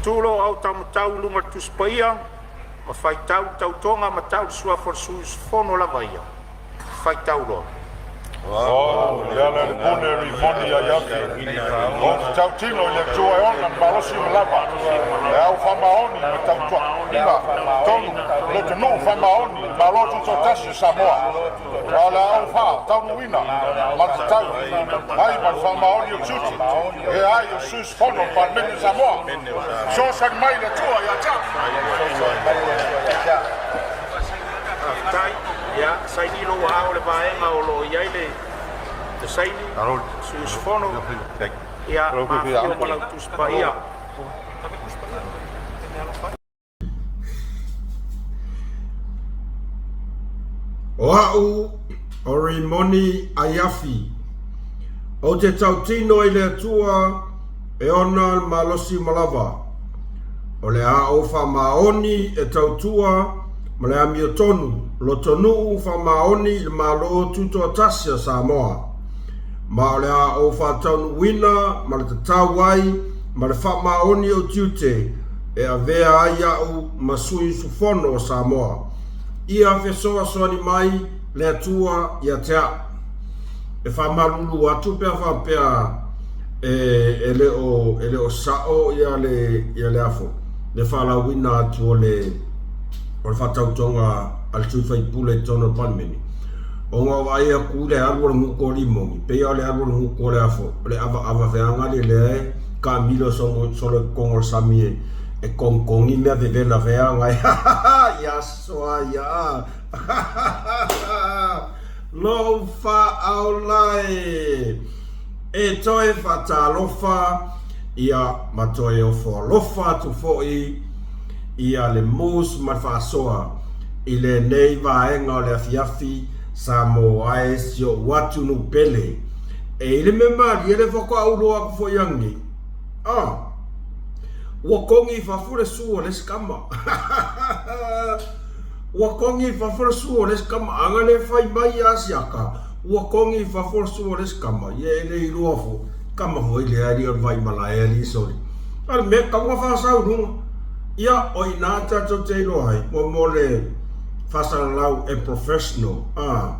Tu lou autaumatau i luga o le Tusi Paia ma faitau le tautoga ma tau le suafa o le sui usufono lava ia. Faitau loa. O au e Lealailepule Rimoni Aiafi ou te tautino i le Atua e ona le malosi ma lava, le au faamaoni ma tautuaina tonu le atunuu faamaoni i le Malo Tutoatasi o Samoa, ma o le a ou faataunuuina ma le tatau ai ma le faamaoni ou tiute e avea ai o sui usufono o le Palemene o Samoa. Fesoasoani mai le Atua ia te au. Faafetai. Ia, saini lou aao i le vaega o lo o i ai le saini sui usufono. Ia, ma afifio ma lau Tusi Paia. O a'u o Rimoni Aiafi, ou te tautino i le Atua e ona le malosi uma lava, o le a ou faamaoni e tautua ma le amiotonu lotonuu faamaoni i le Malo Tutoatasi o Samoa. Ma o le a ou faataunuuina ma le tatau ai ma le faamaoni ou tiute e avea ai a'u ma sui usufono o Samoa. Ia fesoasoani mai le Atua ia te a'u. E faamalulu atu pe a faapea e, e le o, e le o sa'o ia le, ia le afo, le faalauina atu o le, o le faatautoga a le sui faipule i totonu o le Palemene. Ona o vaai atu i le alu o le gutu o Rimoni, pei o le alu o le gutu o le afo, o le avaava feaga le lea e taamilo solo i totonu o le sami e, e kogikogi mea vevela feaga e ia aso a ia lou faaola e e toe faatalofa ia ma toe ofo alofa atu foi ia le mus ma le faasoa i lenei vaega o le afiafi Samoa e si ou atunuu pele. E i le mea malie le faatoa ou iloa atu foi anei. Ah! Ua kogi i fafo le su o le isi kama. Ua kogi i fafo le su o le isi kama. Ana le fai mai ia siaka, ua kogi i fafo le su o le isi kama. Ia e le iloa fo, kama foi lea alii o le Vaimalae alii soli. A le mea tatau ona faasau i luga. Ia, o i ina tatou te iloa ai, mo, mo le faasalalau e professional, a,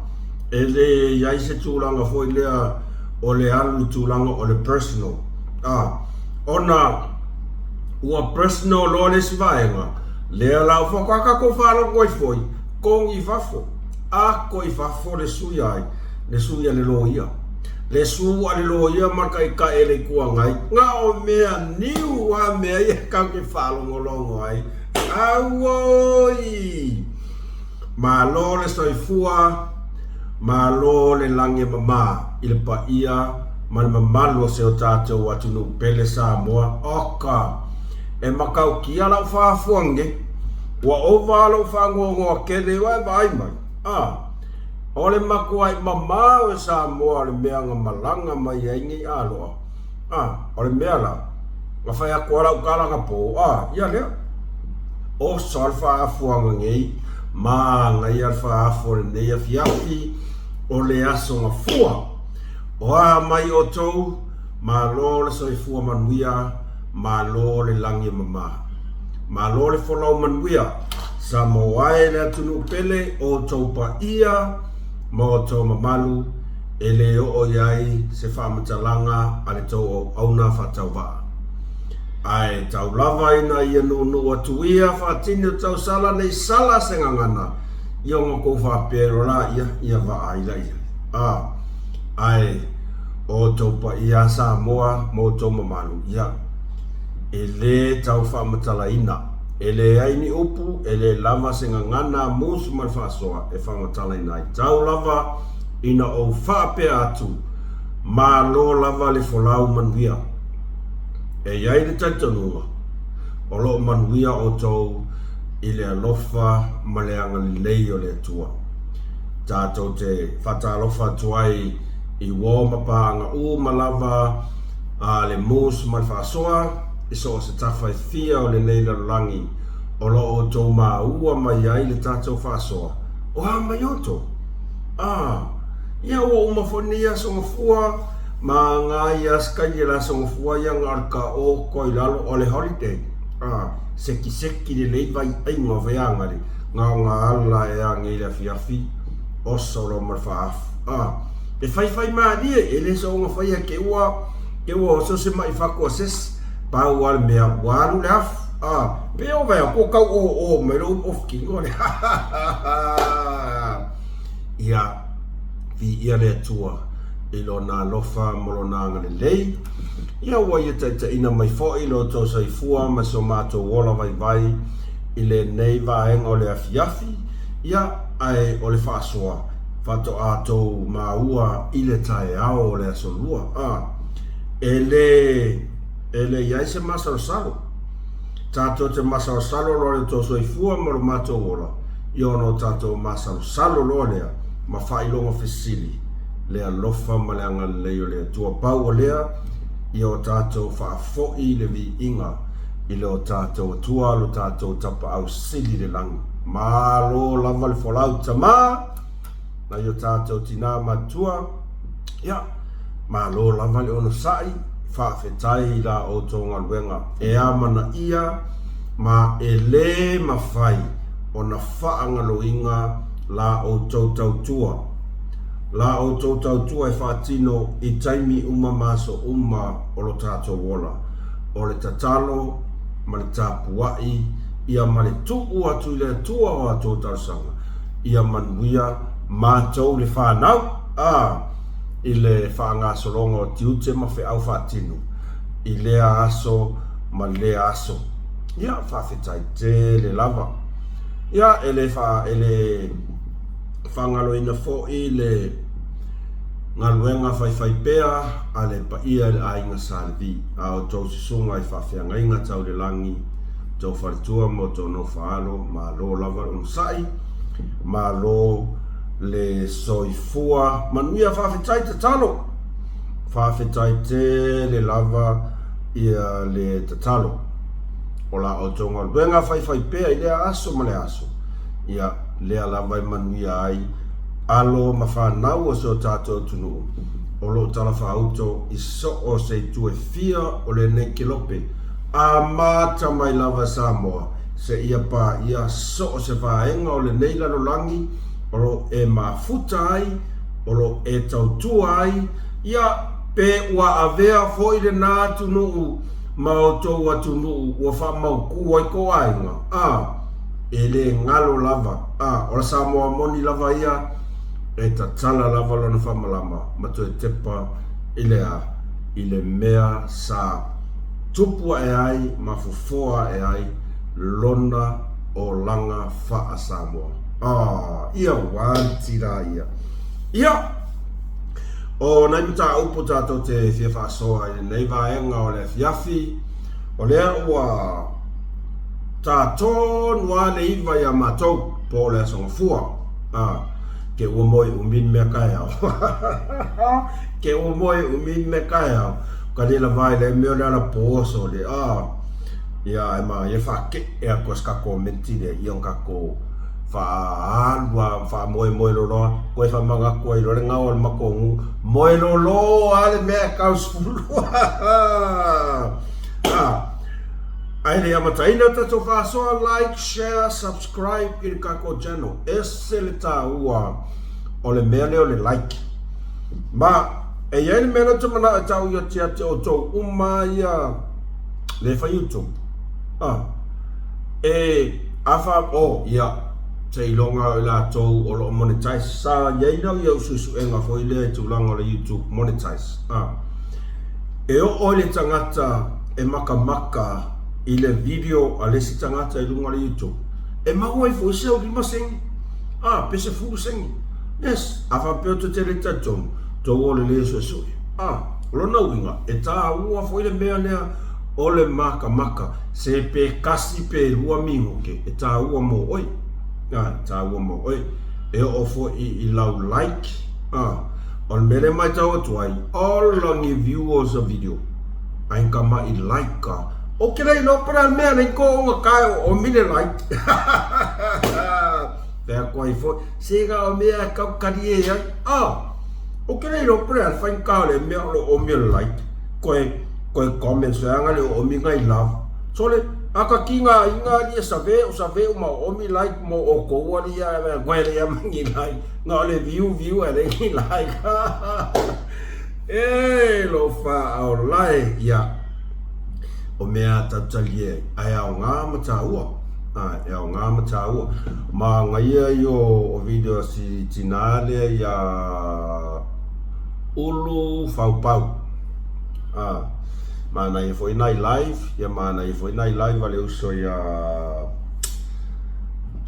e le i ai se tulaga foi lea o le alu i tulaga o le personal, a, ona ua personal loa le isi vaega, lea la ua faatoa tatou faalogo ai foi, kogi i fafo, ako i fafo le sui ai, le sui a le loia. Le su a le loia ma le taitai o le Itu Agai, na o mea niu a mea ia tatou te faalogologo ai. Auoi! Malo le soifua, malo le lagi e mama i le paia ma le mamalu o si o tatou atunuu pele Samoa. Oka! E matautia lau faafofoga nei, ua ova lou faanoanoa tele, ua e vaai mai, a! O le matuai mamao e Samoa o le mea na malaga mai ai nei aloa. A, o le mea la, na fai atu a lau tala na po, a, ia lea. Oso a le faaafuaga nei, manaia le faaafu o lenei afiafi, o le aso gafua. O a mai outou, malo le soifua manuia, malo le lagi e mama. Malo le folau manuia, Samoa e le atunuu pele, o outou paia ma outou mamalu e le oo i ai se faamatalaga a le tou auauna faatauvaa. Ae tau lava ina ia nuunuu atu ia faatini o tausala nei sala se gagana ia ona tou faapea loa laia ia vaai la i ai. A, ae o outou paia a Samoa ma outou mamalu, ia, e lē tau faamatalaina, e leai ni upu, e lē lava se gagana a musu ma le faasoa e faamatalaina ai. Tau lava ina ou faapea atu, malo lava le folau manuia. E i ai le talitonuga, o lo o manuia outou i le alofa ma le agalelei o le Atua. Tatou te faatalofa atu ai i uo ma paaga uma lava a le mus ma le faasoa i so o se tafa e fia o lenei lalolagi o lo o outou maua mai ai le tatou faasoa. O a mai outou? A, ia ua uma foi lenei aso gafua ma nga ia skai le aso gafua ia nga o le ka o koe i lalo o le holiday. A, sekiseki lelei vaiaiga o veaga le gaoga ala e age i le afiafi, oso loa ma le faaafu. A, e faifai malie, e le soona faia ke ua, ke ua oso se ma'i fatu a sesi, pau lava le mea ua alu le afu. A, pe o vaea ko kau oo mai lou off kino le. Ia, viia le Atua i Lona alofa ma Lona agalelei. Ia ua Ia taitaiina mai foi lo outou soifua ma so matou ola vaivai i lenei vaega o le afiafi, ia, ae o le faasoa faatoa tou maua i le taeao o le Aso Lua. A, e le, e le i ai se masalosalo. Tatou te masalosalo loa i lo outou soifua ma lo matou ola, ia ona o tatou masalosalo loa lea ma faailoga fesili le alofa ma le agalelei o le Atua. Pau o lea, ia o tatou faafoi le viiga i le o tatou Atua lo tatou Tapaau Sili i le lagi. Malo lava le folau tama nai o tatou tinā matua. Ia, malo lava le onosai, faafetai i la outou galuega e amanaia ma e lē mafai ona faagaloina la outou tautua. La outou tautua e faatino i taimi uma ma aso uma o lo tatou ola, o le tatalo ma le tapuai ia ma le tuu atu i le Atua o a outou talosaga, ia manuia matou le fanau, a, i le faagasologa o tiute ma feau faatino i lea aso ma lea aso. Ia, faafetai tele lava. Ia, e le fa, e le faagaloina foi le galuega faifaipea a le paia i le aiga Sa Levi, a outou susuga i faafeagaiga tau le lagi, outou faletua ma outou nofoaalo, malo lava le onosai, malo le soifua manuia. Faafetai tatalo, faafetai tele lava ia le tatalo o la outou galuega faifaipea i lea aso ma lea aso, ia lea lava e manuia ai alo ma fanau o si o tatou atunuu o lo o talafaauto i so o se itu e fia o lenei kelope amata mai lava Samoa seia paia so o se vaega o lenei lalolagi o lo o e mafuta ai, o lo o e tautua ai, ia, pe ua avea foi lena atunuu ma outou atunuu ua faamautu ai kou aiga, a, e le galo lava, a, o le Samoa moni lava ia, e tatala lava lona faamalama ma toe tepa i le a, i le mea sa tupu ae ai ma fofoa ae ai lona olaga faa-Samoa. A, ia uanti la ia. Ia, o nai mataupu tatou te fia faasoa i lenei vaega o le afiafi, o lea ua ta tonu lava le iva ia matou, po o le Aso Gafua. A, ke ua moe umi le mea kaeao. Ke ua moe umi le mea kaeao. Ka le lava i le mea o le ala po so le. A, ia ai ma ia whake'e atu a se kakou menti lea ia ona kakou faaalu a faamoemoe loloa koe faamanatu ai loa le gao o le matou nuu moe lolo a le mea e kau 12 a ae le amataina tatou faasoa like share subscribe i le kakou channel ese le taua o le mea lea o le like ma e iai le mea lea ou te manao e tau ia te te outou uma ia le fai YouTube a e a fa o ia seiloga o i latou o lo o monetize sa iai lau ia usuusuega foi lea i tulaga o le YouTube monetize a e oo i le tagata e makamaka i le video a le isi tagata i luga o le YouTube e maua ai foi se au 5 sene a pe 10 sene yes a faapea o te tele talitonu tou o le le suesue a O lona uiga, e tāua foi le mea lea o le makamaka, se pe kasi pe lua minute, e tāua mō oe. Ā, e tāua mō oe. E oo foi i lau like, ā, o le mea lea e matau atu ai, ola ni viewers a video, ai ka maʻi like a, o ke lei loa pela mea nei ko onga kae o omi le like. Pea koe foi, se ga o mea e kau kari e ai, ā, O ke lei lo pre al fain ka le mea o lo omi o like koe koe comments anga le omi ngai love. Sole, aka ki nga inga ali e save o save o ma omi like mo o kou ali ia e koe le ia mangi like nga o le view view e le ngi like. E lo fa o lae ia o mea tautali e ai ao ngā mataua. E ao ngā mataua. Ma ngaia i o video si tina lea ia Ulu Faupau. Manaia foi nai live, ia manaia foi nai live a le uso ia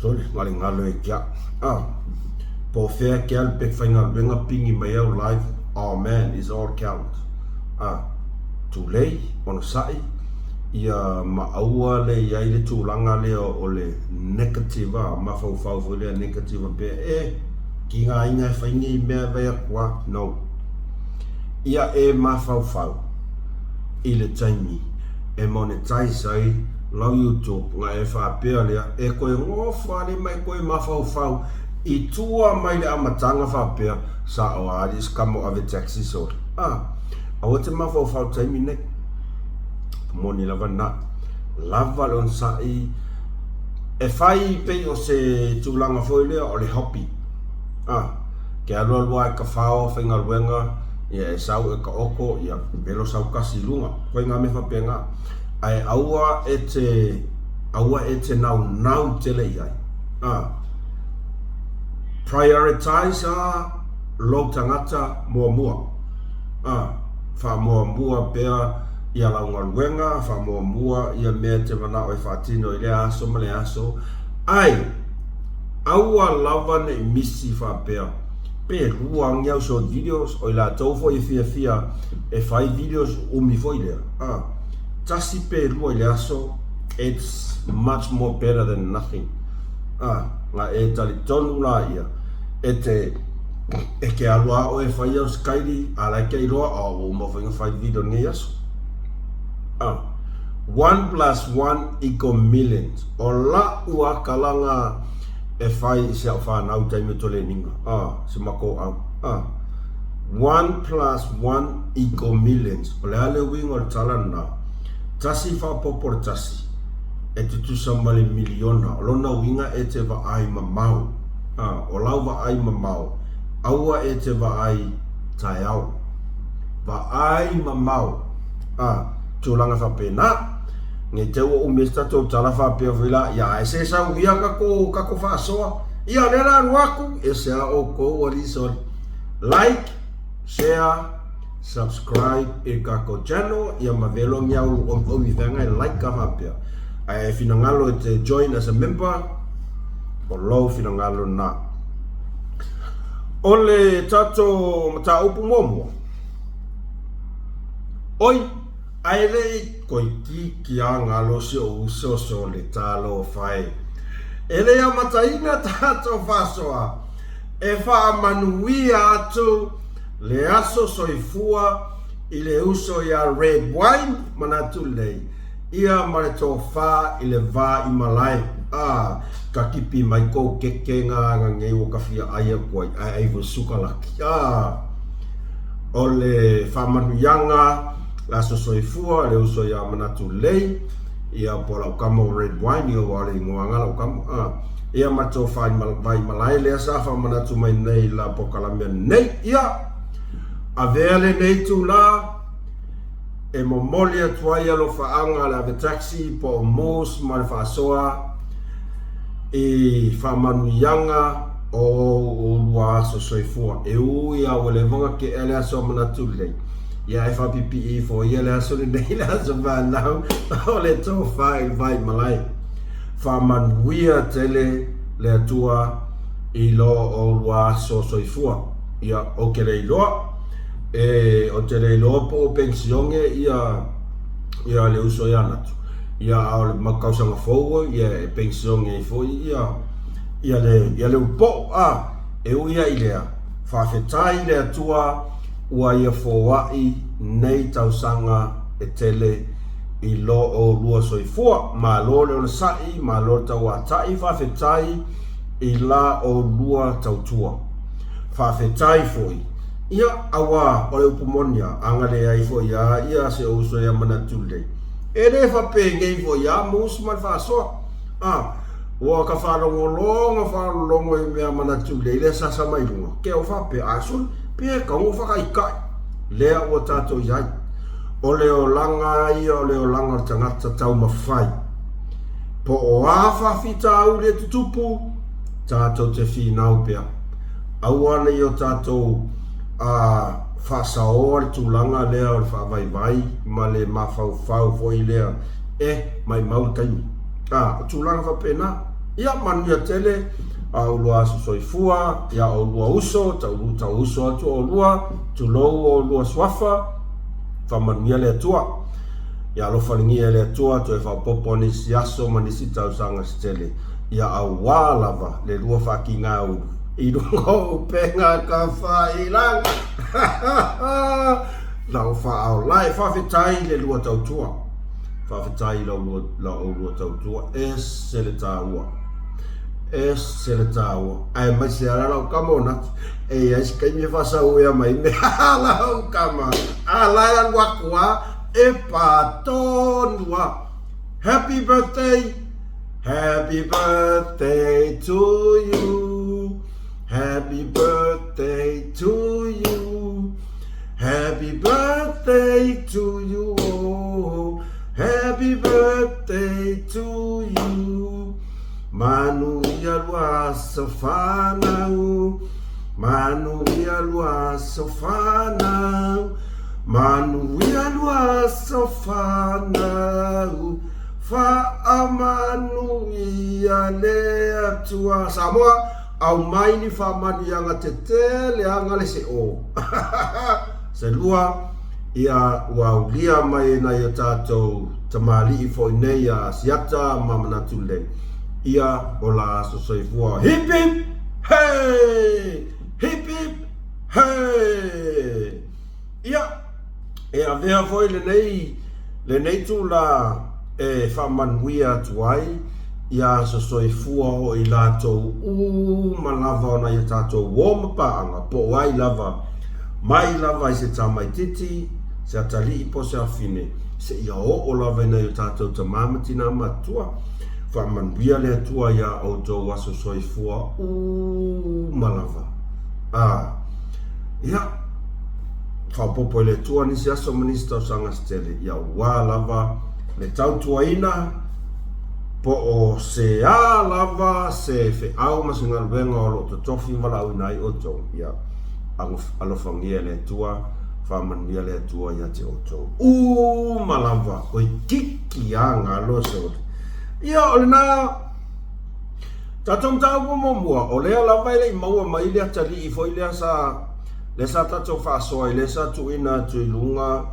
sorry, ngalengalo e kia. Po o fea ke alu pe faigaluega pingi mai au live, oh man, it's all count. Tulei, onosai, ia ma aua le i ai le tulaga lea o le negative, mafaufau foi lea negative pea, e, ki ngā inga e whai nei mea e vai aku a, no. Ia e mafaufau i le taimi e monetize ai lau YouTube nga e faapea lea e koe ngofa le mai koe mafaufau i tua mai le amataga faapea sa o ali se kamo ave taxi sole a aua te mafaufau taimi nei moni lava na lava le onosai e fai pei o se tulaga foi lea o le hobby a ke alualu a e ka fao faigaluega ia e sau e ka oko ia velo sau kasi i luga koe ngā mea faapena ae aua e te aua e te naunau tele i ai a prioritize a lou tagata muamua a faamuamua pea ia lau galuega faamuamua ia mea e te manao e faatino i lea aso ma le aso ae aua lava nei misi faapea pe lua agi au short videos o i latou foi e fiafia e fai videos umi foi lea a tasi pe lua i le aso it's much more better than nothing a nga e talitonu la ia e te e ke alu a oe e fai au skyli a la ke iloa a ua uma foi nga fai video nei aso a 1 plus 1 equal millions o la ua kalanga e fai i se au whanau taimi o toleninga a se mako au a 1 plus 1 equal millions o le a le uiga o le tala lena tasi faaopoopo le tasi e tutusa ma le miliona o lona uiga e te vaai mamao a o lau vaai mamao aua e te vaai taeao vaai mamao a tulaga faapena nei te ua umi ai se tatou tala faapea foi la ia ae se sau ia kako kako faasoa ia lea la alu aku e se a oukou alii soli like share subscribe i kako channel ia ma velo ngi au omiomi feaga e like ka faapea ae finagalo e te join as a member o lou finagalo na o le tatou mataupu muamua oi ae le i koikiki a ngalo si o uso sole talofa e e le amataina tatou faasoa e faamanuia atu le aso soifua i le uso iā Red Wine manatu lei ia ma le tofa i le va i malae a ka kipi mai kou keke nga nga ngei ua ka fia ai aku ai ae ai foi suka laki a o le faamanuiaga le aso soifua le uso iā manatu lei ia po lau kama o Red Wine ia ua le ingoa nga lau kama a ia ma le tofa i va i malae lea sa faamanatu mai nei la polokalame nei ia avea lenei itulā e momoli atu ai alofaaga a le ave taxi po o Moose ma le faasoa i faamanuiaga o oulua aso soifua. E ui a ua leva ona kea le aso a manatu lelei, ia e faapipii ifo ia le aso lenei le aso fanau o le tofa i le vai malae. Faamanuia tele le Atua i lo oulua aso soifua. Ia, ou te le iloa. E, ou te le iloa po o penisione ia, ia le uso ia Natu. Ia, a o le mau tausaga fou ia e penisione ai foi ia, ia le, ia le upoo. A, e ui ai i lea, faafetai i le Atua ua ia foai nei tausaga e tele i lo oulua soifua. Malo le onosai, malo le tauatai, faafetai i la oulua tautua. Faafetai foi. Ia, auā, o le upu moni a, a na leai foi a ia se uso ia manatu lelei. E le faapenei foi lava musu ma le faasoa. A, ua ka faalogologo faalologo i mea manatu lelei lea sasa mai luga, ke o faapea, a suli, pe tau o whakaikai, lea ua tātou i ai. O le olaga ia o le olaga o le tagata taumafai. Po o a faafitauli e tutupu, tātou te finau pea. Aua ne i o tātou a faasaoa le tulaga lea o le faavaivai ma le mafaufau foi lea e maimau le taimi. A, o tulaga faapena. Ia, manuia tele a oulua aso soifua, ia oulua uso, tau, tau uso atu oulua, tulou oulua suafa, faamanuia le Atua. Ia alofagia e le Atua toe faaopoopo nisi aso ma nisi tausaga se tele, ia auā lava le lua faatigaulu i luga o upega tafailagi. Lau faaolae, faafetai i le lua tautua. Faafetai i la oulua tautua, ese le taua, ese le taua. Aemaise lava lau tama o Nati, e i ai se taimi e faasauea mai mea lau tama, a la e alu atu lava, e pā tonu lava. Happy birthday, happy birthday to you, happy birthday to you. Happy birthday to you all, happy birthday to you. Manuia lua aso fanau, manuia lua aso fanau, manuia lua aso fanau, faamanuia le Atua. Samoa, Aumai ni faamanuiaga tetele aga le se o. Se lua, ia ua aulia mai e nai o tatou tamalii foi nei a Asiata ma Manatu Lelei, ia o la aso soifua. Hip hip! Hey! Hip hip! Hey! Ia, e avea foi lenei, lenei tula e faamanuia atu ai ia aso soifua o i latou uma lava ona ia tatou uo ma paaga, po o ai lava, mai lava i se tamaititi, se atalii po o se afine, seia oo lava i nai o tatou tama ma tinā matutua. Faamanuia le Atua iā outou aso soifua uma lava. A, ia, Faaopoopo e le Atua nisi aso ma nisi tausaga se tele, ia ua lava le tautuaina po o se a lava se feau ma se galuega o lo o totofi ma valaauina ai outou, ia alofagia e le Atua, faamanuia le Atua ia te outou uma lava. Oi kiki a galo sole. Ia o lena tatou mataupu muamua, o lea lava e le i maua mai le atalii foi lea sa Lea sa tatou faasoa ai, lea sa tuuina atu i luga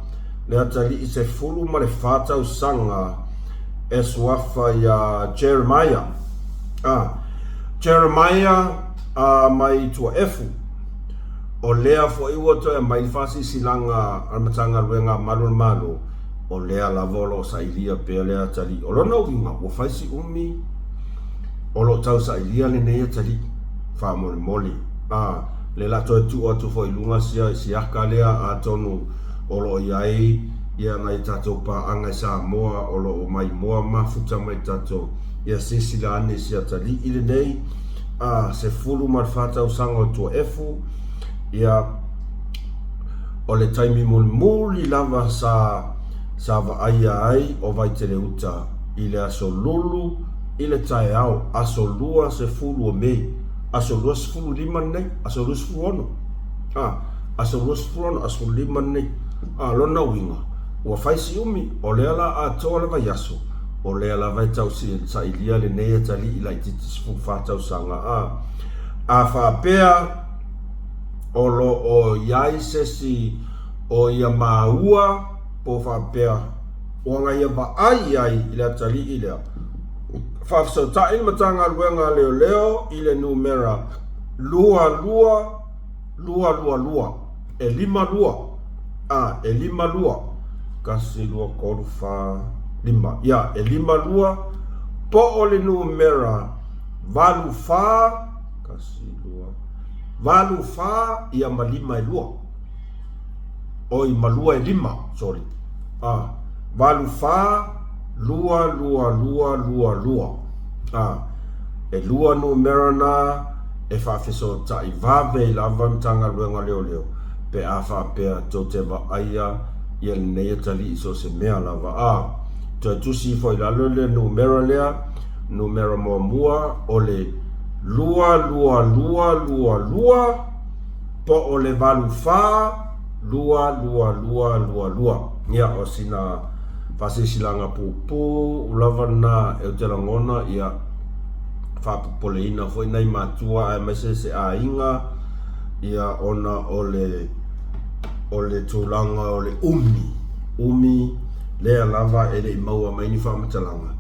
le atalii 14 tausaga e suafa ia Jeremiah. Ah, Jeremiah ah, mai Tuaefu. O lea foi ua toe aumai le faasilasilaga a le Matagaluega a Malu o le Malo, o lea lava o lo o sailia pea le atalii. O lona uiga, ua fai si umi o lo o tausailia lenei atalii, faamolemole. Ah, Le la toe tuu atu foi i luga sia siaka lea atonu o lo o i ai ia nai tatou paaga i Samoa o lo o maimoa mafuta mai tatou ia silasila ane i si atalii lenei a 14 tausaga o Tuaefu ia o le taimi mulimuli lava sa sa vaaia ai o Vaiteleuta i le aso Lulu i le taeao aso 20 o Mei aso 25 lenei, aso 26, a, aso 26, aso 15 lenei. A, lona uiga, ua fai si umi, o lea la atoa le vaiaso, o lea lava e tau sailia lenei atalii laitiiti 14 tausaga, a, a faapea o lo o i ai se isi o ia māua po faapea ua na ia vaai i ai i le atalii lea, Faafesootai le Matagaluega a Leoleo i le numera 22222, e lima lua, a, e lima lua, tasi, lua, tolu, fa, lima, ia, e lima lua, po o le numera valu fa, tasi, lua, valu fa, ia ma lima e lua. Oi, ma lua e lima, sorry. A. 8 4 2 2 2 2 2. A, e lua numera na e faafesootai vave ai lava Matagaluega o Leoleo pe a faapea tou te vaaia ia lenei atalii i so o se mea lava. A, toe tusi ifo i lalo le numera lea, numera muamua o le 22222 po o le 84 22222. Ia, o sina faasilasilaga puupuu lava lena ou te lagona ia faapopoleina foi nai matua aemaise se aiga ia ona o le o le tulaga o le umi umi lea lava e le i maua mai ni faamatalaga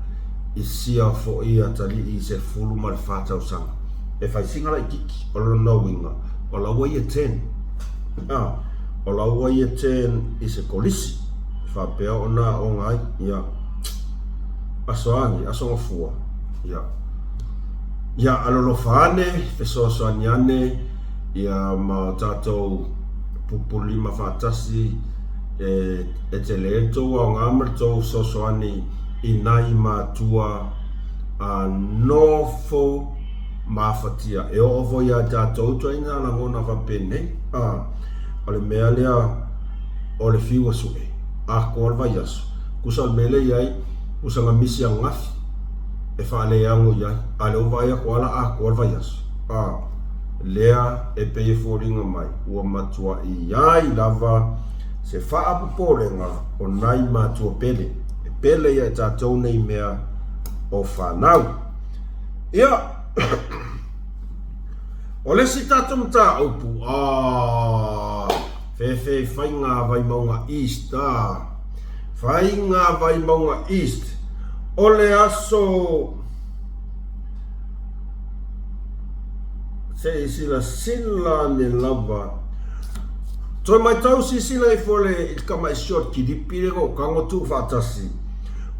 i sia foi atalii 14 tausaga e fai sina laititi o lona uiga o la ua ia ten a o la ua ia ten i se kolisi faapea ona aoga ai ia aso agi aso gafua ia ia alolofa ane fesoasoani ane ia ma o tatou pupulima faatasi e e tele ai le tou aoga ma le tou fesoasoani i nai matua a nofo mafatia. E oo foi ia tatou ituaiga lagona faapenei, a, o le mea lea o le fiu e sue, atoa le vaiaso. Tusa o le mea lea e i ai, tusa na misi ananafi e faaleago i ai, a o lea ua vaai atu lava o le a atoa le vaiaso. A, lea e pei e foliga mai ua matuai ai lava se faapopolega o nai matua pele, e pele ia i tatou nei mea o fanau. Ia, o le isi tatou mataupu, ah, fefe faiga Vaimauga East, ah, faiga Vaimauga East, o le aso se i silasila ane lava. Toe matau silasila ifo le i le tama'i short kilipi lea na ou tago tuufaatasi.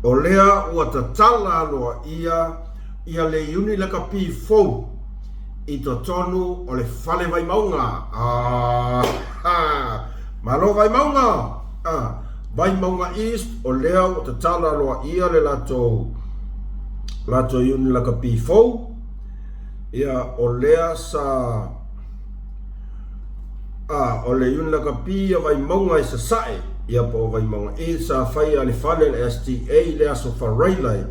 O lea ua tatala aloaia ia le iuni lakapi fou i totonu o le fale Vaimauga. Aahaa! Malo Vaimauga! A, Vaimauga East, o lea ua tatala aloaia le latou latou iuni lakapi fou. Ia, o lea sa A, o le Iuni Lakapi a Vaimauga i Sasae, ia po o Vaimauga East, sa faia le fale o le STA i le Aso Faraile,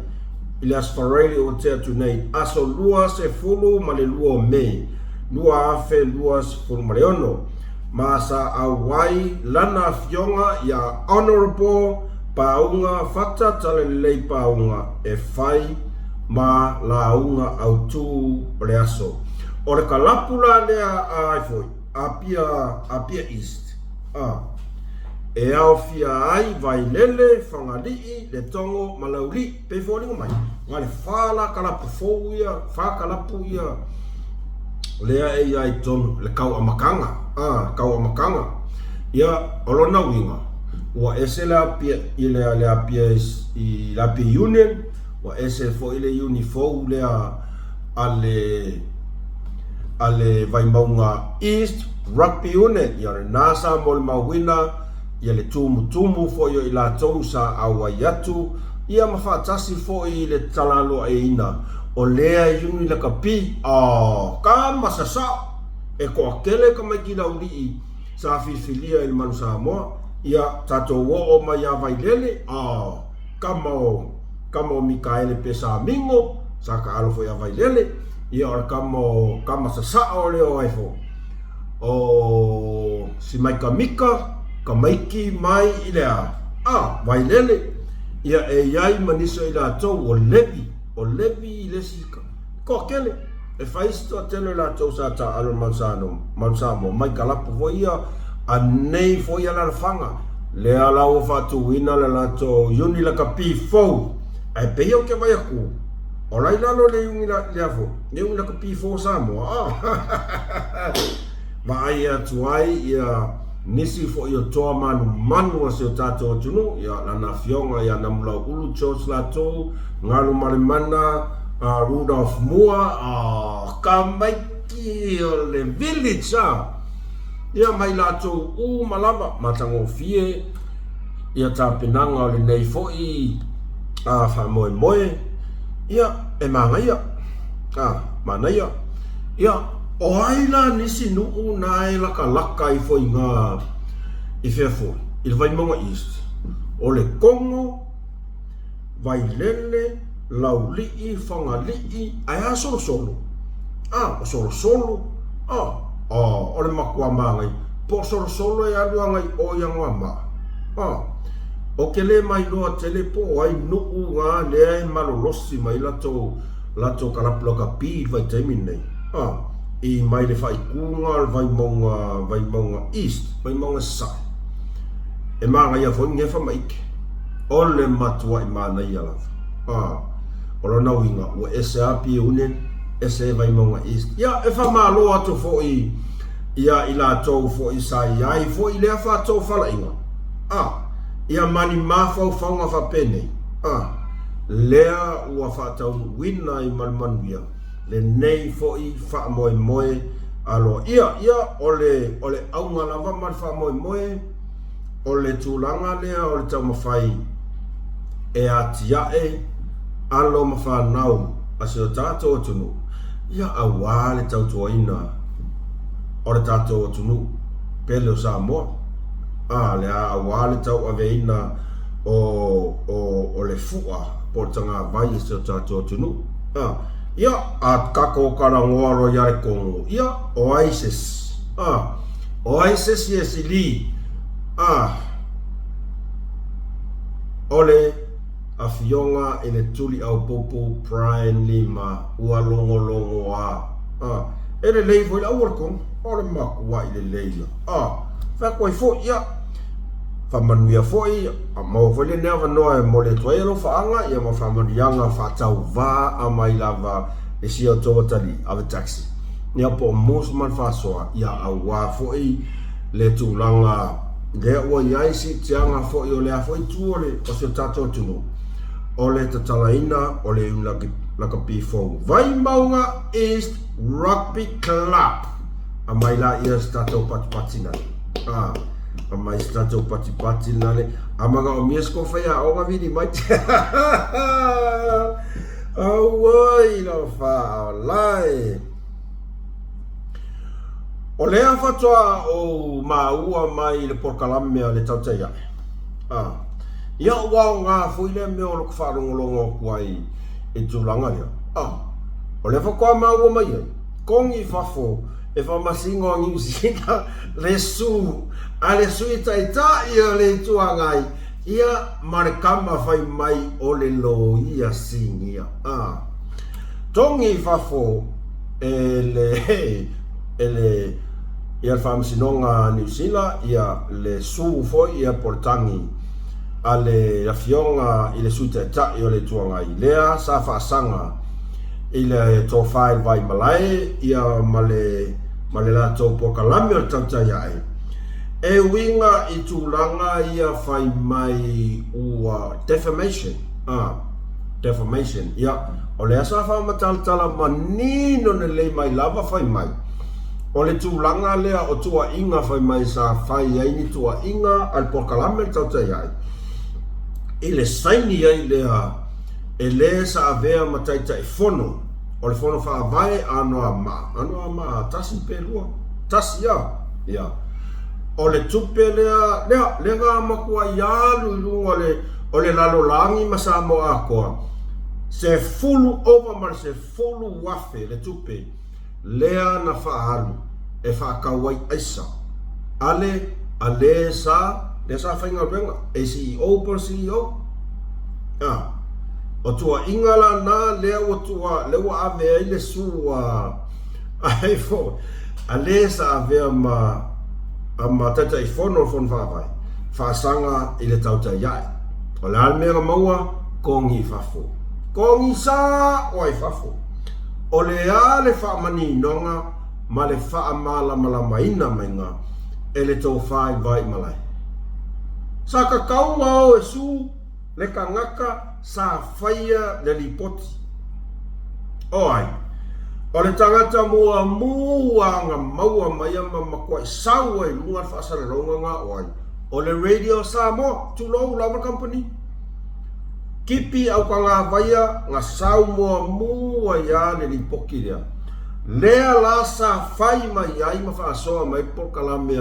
i le Aso Faraile ua tea atu nei, aso 22 o Me, 2026, ma sa auai lana afioga ia Honourable Pauga Fata Talalelei Pauga e fai ma lauga autū o le aso. O le kalapu la lea a ai foi, Apia, Apia East, a, e aofia ai Vailele, Fagalii, Letogo ma Laulii. Pei foliga mai, na o le fa la kalapu fou ia, fa kalapu ia lea e i ai i totonu, le kau amataga, a, kau amataga. Ia, o lona uiga, ua ese le Apia, i le, le Apia i le Apia Union, ua ese foi le Iuni fou lea a le a le Vaimauga East Rugby Unit, ia lena sa molimauina ia le tumutumu foi o i latou sa auai atu, ia ma faatasi foi i le talaloaeina o lea iuni lakapi, oh, kama sasao! E toatele tamaiti laulii sa filifilia i le Manu Samoa, ia tatou oo mai ia Vailele, oh, kama o kama o Mikaele Pesamino, sa taalo foi ia Vailele, ia o le kama o kama sasao lea o ai fo o Simaika Mika, tamaiti mai i le a, a, Vailele, ia e i ai ma nisi o i latou o Levi, o Levi le isi toatele, e fai isi toatele o latou sa taaalo i le Manu Samoa, mai kalapu foi ia, a nei foi alalafaga, lea la ua faatuina le latou iuni lakapi fou, ae pei ou te vaai atu, o la i lalo le iuni lea foi, le iuni lakapi fou o Samoa, a vaai atu ai ia nisi foi o toa manumanu o si o tatou atunuu, ia lana afioga ia Namulauulu George latou, Galumalemana, Rudolph Mua, a tamaiti o le village a, ia ma i latou uma lava, matagofie. ia tapenaga o lenei foi a faamoemoe, ia e manaia, a manaia. Ia o ai la nisi nuu na e lakalaka ifo i ina i fea foi? I le Vaimauga East, o le Kogo, Vailele, Laulii, Fagalii, ae a Solosolo? A, o Solosolo, a, a, o le matua manaia, po o Solosolo e alu agai i o i Anoamaa, a, ou te le mailoa tele po o ai nuu na lea e malolosi mai latou, latou kalapu lakapi i le vaitaimi lenei, a, i mai le faikuga o le Vaimauga, Vaimauga East, Vaimauga Sasae. E manaia foi lenei faamaite. O le matuai manaia lava. A, o lona uiga, ua ese lava Pie Union, ese Vaimauga East. Ia, e faamalo atu foi ia i latou foi sa i ai foi i lea faatofalaiga. A, ia ma ni mafaufauga faapenei. A, lea ua faataunuuina ai ma le manuia lenei foi faamoemoe aloaia. Ia, o le, o le auga lava ma le faamoemoe, O le tulaga lea o le taumafai e atiae alo ma fanau a si o tatou atunuu, ia aua le tautuaina o le tatou atunuu pele o Samoa, a lea aua le tauaveina o, o, o le fua po o le tagavai a si o tatou atunuu. A, ia, a tatou talanoa loa ia le Kogo, ia, o ai se isi? A, O ai se isi e sili? A, o le Afioga i le Tuliaupupu Brian Lima ua logologoa. A, e lelei foi le auala tonu. O le matuai lelei ia. A, fai atu ai foi, ia, faamanuia foi, a maua foi lenei avanoa e momoli atu ai alofaaga, ia ma faamanuiaga faatauvaa mai lava i si outou atalii, ave taxi. Ia po o Moose ma le Faasoa, ia aua foi le tulaga lea ua i ai siitiaga foi o lea foi itu o le o si o tatou atunuu, o le tatalaina o le Lakapi fou Vaimauga East Rugby Club. Aumai laia se tatou patipati nale. Ah, aumai se tatou patipati nale. A manaomia se kofaiaoga vili mai. Auai lau faaolae. O lea faatoa ou maua mai i le polokalame a le tautai ae. Ah. Ia ua aoga foi lea mea o loko faalogologo atu ai i tulaga lea. Ah. O lea faatoa maua mai ai, kogi i fafo e faamasino a Niu Sila le su a le Sui Taitai o le Itu Agai Ia ma le kama fai mai o le loia sinia a togi i fafo e le e le ia le faamasinoga a Niu Sila ia le su foi ia po le tagi a le afioga i le Sui Taitai o le Itu Agai lea sa faasaga i le tofa i le Vaimalae ia ma le ma le latou polokalame o le tautai ae E uiga i tulaga ia fai mai ua defamation, a, defamation, ia, o lea sa faamatalatala manino lelei mai lava fai mai, o le tulaga lea o tuuaiga fai mai sa fai ai ni tuuaiga a le polokalame le tautai ai, i le saini ai lea e le sa avea ma Taitaifono o le Fono Faavae a Anoamaa, Anoamaa tasi pe lua, tasi a. Ia. O le tupe lea, lea, lea na matuai alu i luga o le, o le lalolagi ma Samoa atoa, 10 ova ma le 10,000 le tupe lea na faaalu e faatau ai aisa a le, a le sa, lea sa faigaluega, ACEO po o le CEO. A, o tuuaiga la na lea ua tua, lea ua ave ai le sua Ai foi, a lē sa avea ma ma Taitaifono o le Fono Faavae, faasaga i le tautai ae. O le a le mea na maua? Kogi i fafo. Kogi sa o ai fafo. O le a le faamaninoga ma le faamalamalamaina maiga e le tofa i Vaimalae? Sa tatau ma o e su le tagata sa faia le lipoti. O ai? O le tagata muamua na maua mai ma matuai sau ai i luga le faasalalauga na o ai? O le Radio Samoa, tulou lava le kamupani. Kipi Aukagavaia na sau muamua ai lava le lipoti lea. Lea la sa fai mai ai ma faasoa mai le polokalame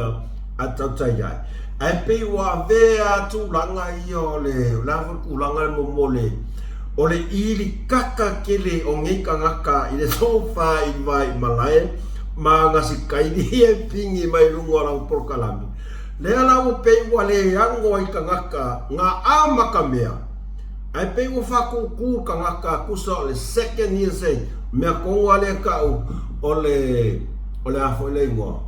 a Tautai Ai. Ae pei ua avea tulaga ia o le, o le a foi le tulaga le momole o le ili kaka tele o nei tagata i le tofa i vai malae ma ana sikaili e pigi mai luga o lana polokalame. Lea la ua pei ua le ano ai tagata na amata mea, ae pei ua faatūtū le tagata tusa o le second hearsay, mea tonu lava lea e tau o le, o le a foi le igoa,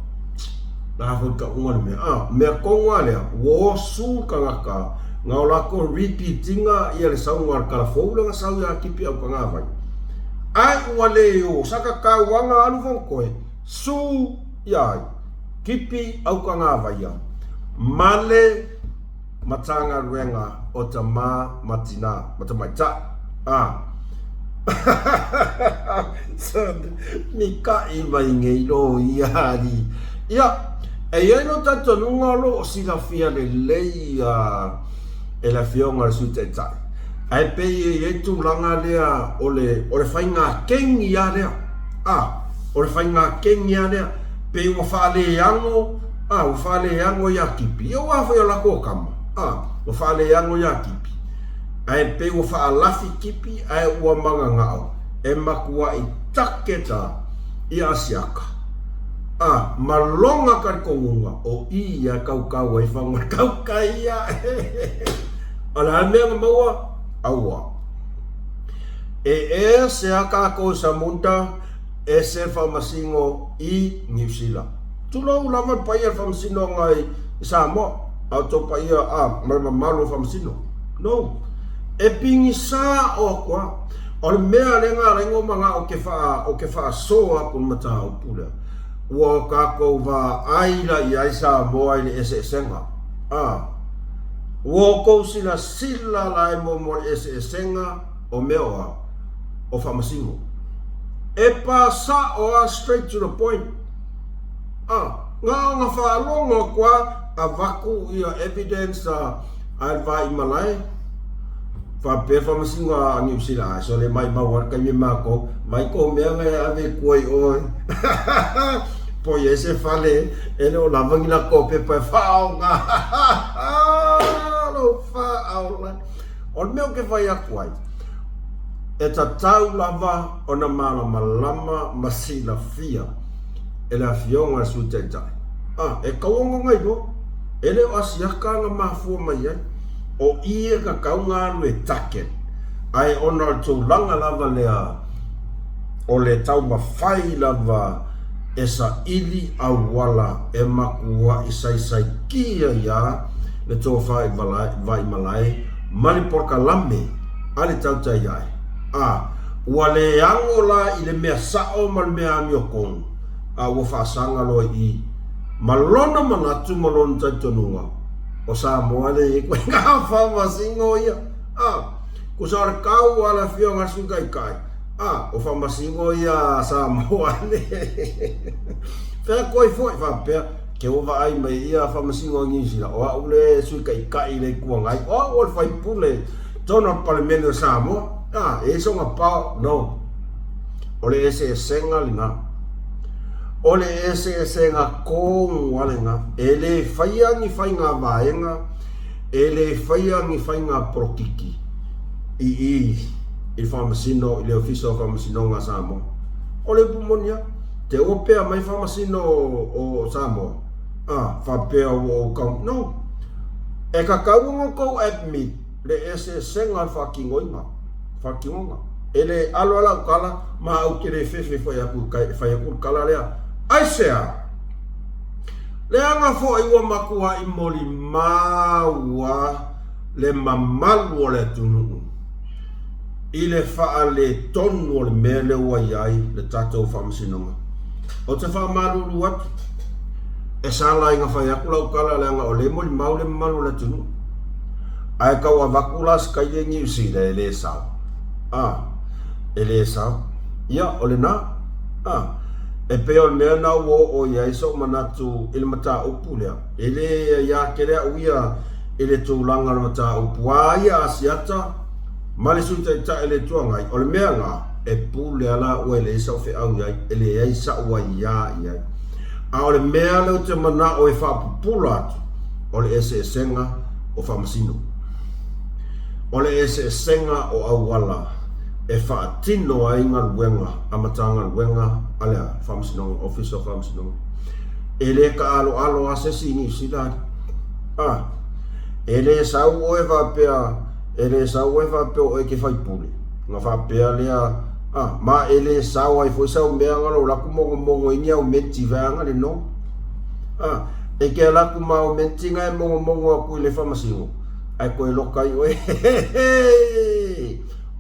le a foi le tauga o le mea, a, mea tonu lava lea, ua osu le tagata na o latou repeat ina ia le sauga a le kalafou lea na sau ia Tipi Aukagavai. Ae ua le o, sa tatau lava ona alu Fonotoe, su ia ai. Kipi Aukagavaia ma le Matagaluega o Tama ma Tina ma Tamaitai a mikaʻi mai nei loia alii. Ia, e i ai lou talitonuga o lo o silafia lelei e le Afioga i le Sui Taitai, ae pei e i ai tulaga lea o le o le faiga kegi lava lea, a, o le faiga kegi lava lea. Pei ua faaleano, a, ua faaleano ia Kipi. Ia aua foi o latou tama, a, ua faaleano ia Kipi. Ae pei ua faalafi Kipi ae ua mananao e matuai taketa ia Asiata. A, ma lona talitonuga, o i ia e kaukau ai faga o le kauka ia. O le a le mea na maua? Aua. E ese a kakou Samunda, ese le faamasino i Niu Sila. Tulou lava le paia o le faamasinoga i Samoa, a o tou paia a ma le mamalu o faamasino. No. E pigisa o atu a. O le mea lea na ala ai ona manao ke faa, o ke faasoa atu le mataupu lea, ua o tatou vaai la i ai Samoa i le eseesega. A. Ua outou silasila la e momo le eseesega o mea o a? O faamasino. E pa sao a straight to the point. A, na ona faalogo atu a avatu ia evidence a a le va i malae faapea faamasino a Niu Sila ae sole maimau a le taimi matou mai kou mea na e ave i tua i o po i ai se fale e le o lava ni latou pepa e faaoga lou faaola. O le mea ou te fai atu ai, e tatau lava ona malamalama ma silafia e le Afioga i le Sui Taitai, a, e tau ona iloa, e le o Asiata na mafua mai ai, o i e tatau ona alu e target, ae ona o le tulaga lava lea o le taumafai lava e saili auala e matuai saisaitia ai le tofa i Vaimalae ma le polokalame a le tautai ae, a ua le ano la i le mea sao ma le mea amiotonu, a ua faasaga loa i i ma lona manatu ma lona talitonuga, o Samoa lea e i ai koe faamasino ia, a tusa o le kau a le Afioga i le Sui Taitai, a o faamasino ia a Samoa lea. Fea koe foi faapea, ke ua vaai mai ia faamasino a Niu Sila, o au le Sui Taitai i le Itu Agai, o au o le faipule tonu o le Palemene o Samoa, a, e i ai sona pao, no. O le eseesega lena. O le eseesega tonu lava lena. E le faia ni faiga vaega, e le faia ni faiga polokiki i i i le faamasino, i le Ofisa o Faamasinoga a Samoa. O le upu moni lava, te ua pea mai faamasino o Samoa, a, faapea ua ou kau, no. E tatau ona outou admit le eseesega o le faatinoina, faatinoga. E le alo lava lau tala, ma ou te le fefe foi atu e fai atu le tala lea. Aisea? Leaga foi ua matuai molimau lava le mamalu o le atunuu i le faaletonu o le mea lea ua i ai le tatou faamasinoga. Ou te faamalulu atu, e sala ina fai atu lau tala leaga o lea e molimau le mamalu o le atunuu. Ae tau avatu la se taimi i Niu Sila e le sao. A, e le sao. Ia, o lena. A. E pei o le mea lena ua oo i ai sou manatu i le mataupu lea, e le aia tele au ia i le tulaga o le mataupu a ia Asiata ma le Sui Taitai o le Itu Agai, o le mea lena, e pule lava laua e leai sau feau i ai, e leai sau aia i ai. A o le mea lea ou te manao e faapupula atu, o le eseesega o faamasino. O le eseesega o auala e faatino ai galuega a Matagaluega a le Faamasinoga, Ofisa o Faamasinoga. E le taaloalo lava se isi i Niu Sila. A, e le sau oe faapea, e le sau oe faapea o oe e te faipule, ona faapea lea, a, ma e le sao ai foi sau mea na lou latou mogomogo ai ni au meti vaeaga le no. A, e te ala atu ma au meti na e mogomogo atu i le faamasino, ae toe loka ai oe.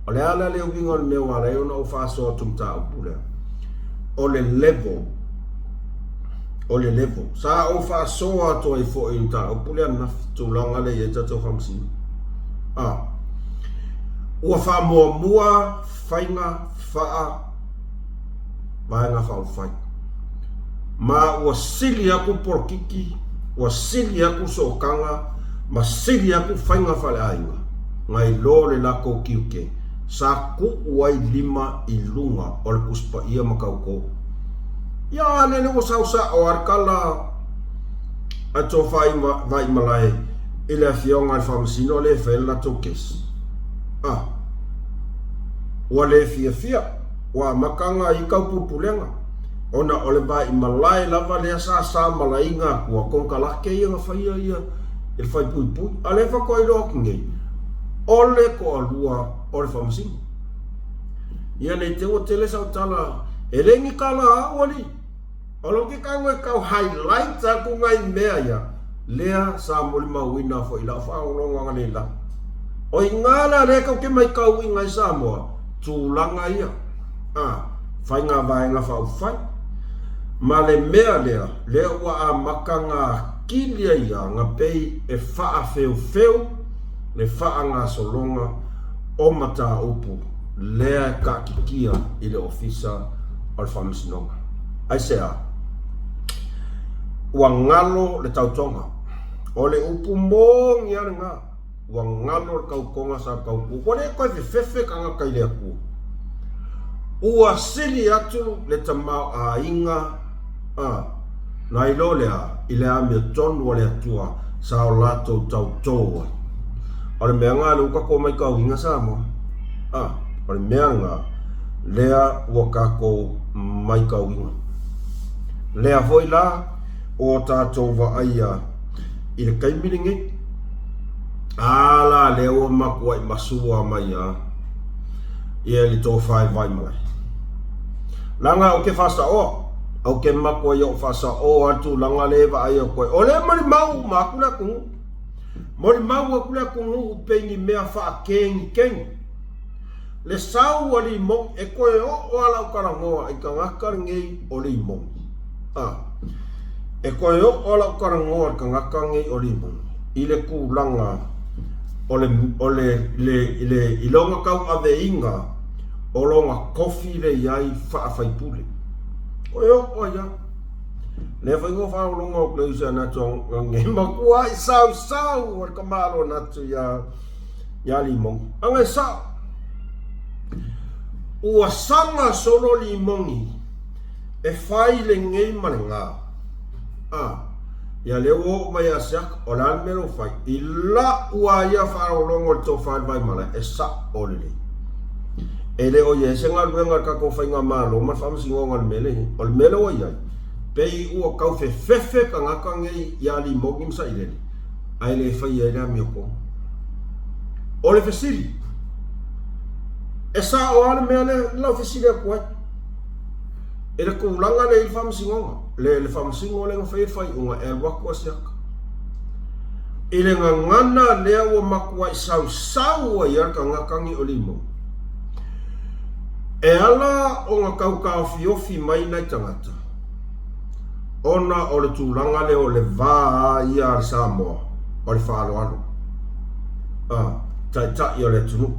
O le a la le uiga o le mea ua ala ai ona ou faasoa atu mataupu lea? O le level. O le level. Sa ou faasoa atu ai foi i le mataupu lea ananafi, tulaga lea e i ai tatou faamasino. A. Ua faamuamua faiga faa Vaega Faaupufai. Ma ua sili atu polokiki, ua sili atu sootaga ma sili atu faiga faaleaiga nai lo le latou tiute sa tuu ai lima i luga o le Tusi Paia ma Tautō. Ia a lele ua sau sa'o a le tala a Tofa Vaimalae i le afioga i le Faamasino lea e fai le latou kesi. A. Ua le fiafia. Ua amata nga i kau pulepulega, ona o le vaimalae lava lea sa sa malaiga atua konekarate ia na faia ia i le faipuipui. A lea faatoa iloa atu nei, o le toalua o le faamasino. Ia nei te ua tele sau tala, e le ni tala a au alii. O lou ke tago e tau highlight atu nai mea ia, lea sa molimauina foi i lau faalogologo analeila. O iga la lea tou te maitauina ai Samoa, tulaga ia, a, faiga vaega faaupufai. Ma le mea lea, lea ua amata na atili ai ia na pei e faafeufeu le faagasologa o mataupu lea e taatitia i le Ofisa o le Faamasinoga. Aisea? Ua galo le tautoga. O le upu moni lava lena, ua galo le tautoga sa tautua. Ua le toe fefefe tagata i le Atua. Ua sili atu le tamaoaiga a, nai lo lea i le amiotonu a le Atua sa o latou tautō ai. O le mea lena lea ua tatou maitauina Samoa. A, o le mea lena lea ua tatou maitauina. Lea foi la ua tatou vaaia i le taimi lenei. A la lea ua matuai masua mai a ia le tofa i Vaimalae. Leaga ou te faasaoa, ou te matuai ou faasaoa le tulaga lea e vaai atu ai. O lea e molimau uma atu le atunuu. Molimau atu le atunuu pei ni mea faakegikegi. Le sau a Limogi, e toe oo lava lau talanoa i tagata lenei o Limogi. A, e toe oo lava lau talanoa i le tagata lenei o Limogi i le tulaga o le, o le, le, le, i lona tauaveina o lona tofi lea e i ai faa-faipule. Toe oo ai lava. Lea foi na faalogologo atu le uso ia Natu nei matuai sausau o le tamaloa Natu ia ia Limogi. Aga e sao. Ua saga solo Limogi e fai lenei ma lena. A, ia lea ua oo mai ia Siaka, o le a le mea lea ua fai? I la'u a ia faalogologo i le tofa i le Vaimalae, e sa'o lelei. E le o i ai se galuega a le tatou Faigamalo ma le Faamasinoga i le mea lea e i ai. O le mea lea ua i ai, pei ua tau fefefe tagata nei ia Limogi ma Sailele, ae le faia ai le amiotonu. O le fesili, e sa'o lava le mea lea lau fesili atu ai i le tulaga lea i le Faamasinoga, le, le Faamasino lea na faia le faaiuga e alu atu a siaka. I le gagana lea ua matuai sausau ai lava le tagata nei o Limogi. E ala ona tau taofiofi mai nai tagata, ona o le tulaga lea o le va ia a le Samoa o le faaaloalo, a, taitai o le atunuu.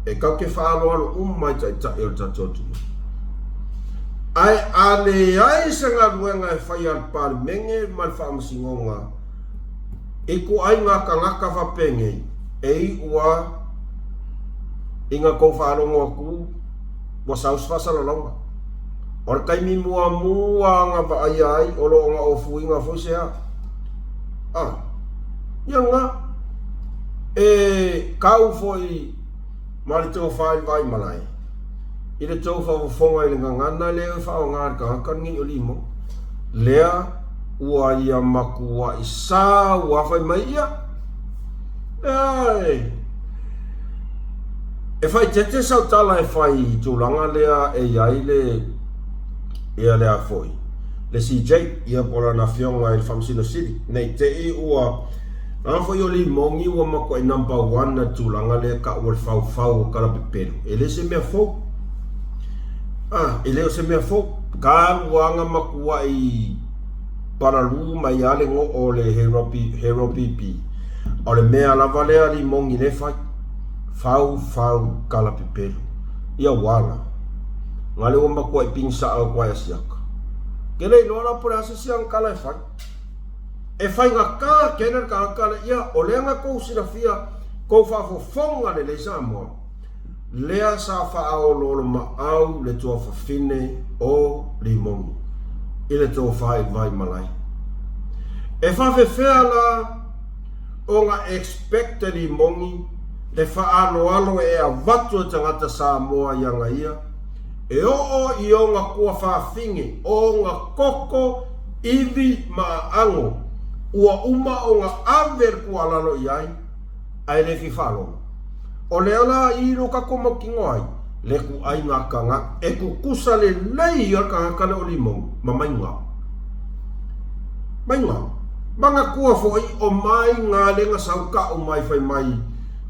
E tatou te faaaloalo uma i taitai o le tatou atunuu. Ae a leai se galuega e faia a le Palemene ma le Faamasinoga i ituaiga tagata faapenei, e iu a ina tou faalogo atu ua sau se faasalalauga. O le taimi muamua na vaaia ai o lo o na ofuina foi se a. A, ia lena. E kau foi ma le tofa i le vaimalae, i le tou faafofoga i le gagana lea e faaaoga e le tagata lenei o Limo, lea ua ia matuai sa ua fai mai ia, lea e faaeteete sau tala e fai i tulaga lea e i ai le ia lea foi le CJ ia po o lana afioga i le Faamasino Sili, ne i te i ua Leaga foi o Limogi ua matuai number one i le tulaga lea e tau o le faufau o tala pepelo. E le se mea fou. Ah, e le o se mea fou. Talu lava ona matuai palalū mai lava le goo o le Hero BP. O le mea lava lea a Limogi lea e fai. Faufau tala pepelo. Ia ua ala. Na lea ua matuai pigisa atu lava e Asiata. Ke le iloa la po o le a se isi ana tala e fai. E faigata tele le tagata le ia o lea na tou silafia tou faafofoga lelei Samoa lea sa faaoloolomaau le tuafafine o Limogi i le tofa i le Vaimalae. E faafefea la ona expect e Limogi le faaaloalo e avatu e tagata Samoa i ana ia E oo i ona tuafafine, ona koko, ivi ma aano, ua uma ona ave le tuualalo i ai, ae le fia faalogo. O lea la i lo tatou mautinoa ai, le ituaiga tagata e tutusa lelei ia le tagata lea o Limoni ma Maiga. Maiga. Manatua foi o Maiga lea na sau tau mai fai mai,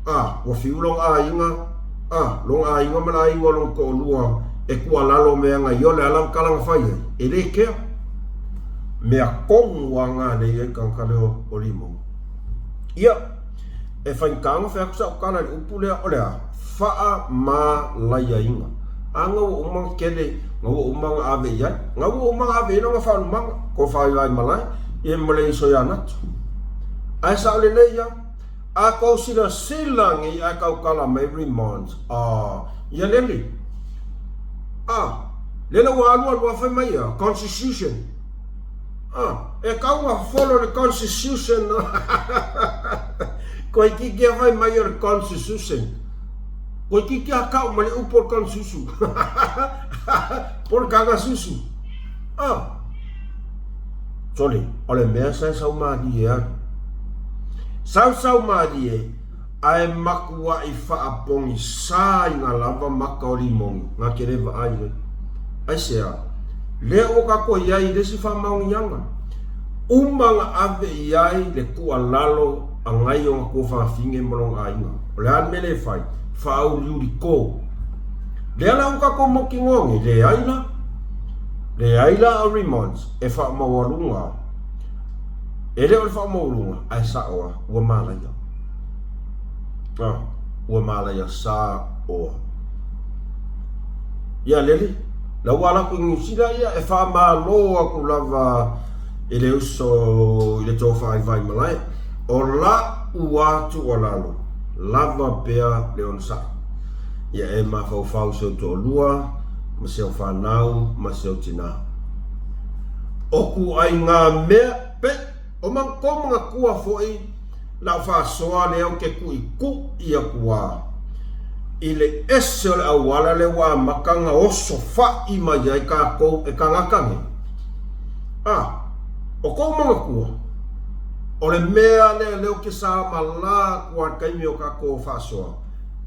a, ua fiu lona aiga, A, lona aiga ma le aiga o lona toalua e tuualalo mea na ia o le a lana tala na fai ai, e le kea. Mea tonu a na lea i ai tagata lea o Limoni. Ia, e faigata ona fai atu sau tala i le upu lea o le a? Faamalaiaina. A na ua uma ona tele, na ua uma ona ave i ai. Na ua uma ona ave i ai lona faalumaga, ko Faavaimalae, ia ma le iso ia Natu. Ae sao lelei lava. A kou silasila nei ae tautala mai remonds a ia lele a lele ua alu alu a fai mai ia constitution a e kau na follow le constitution koe kiki a fai mai o le constitution koe kiki a kau ma le upu o le consusu po le kaga susu a Sole, o le mea sa e sau malie alu. Sau sau malie, ae makuaʻi faapogisā i ngā lava maka o Limoni, ngā ke le vaai ai. Aisea? Lea ua kākou i ai i le isi faamaoniaga. Uma na ave i ai le tuualalo a nai ona tuafafine ma lona aiga. O le a le mea lea e fai? Faauliuli kō. Lea la ua kākou mautinoa nei, leai la. Leai la a Remonds e faamaualuga, e le o le faamaualuga, ae sao lava, ua malaia. Ah, ua malaia sa oa. Ia lele, la ua ala atu i Niu Sila ia e faamalo atu lava i le uso i le tofa i Vaimalae. O la'u a tuualalo, lava pea le onosai. Ia e mafaufau si ou toalua, ma si au fanau ma si au tinā. O kuaiga mea pe o matou manatua foi lau faasoa lea ou te tuʻituʻi atu a i le ese o le auala lea ua amata ona oso faʻi mai ai kākou e tagata nei. A, o kou manatua, o le mea lea lea ou te samalā atu a i le taimi o kākou faasoa,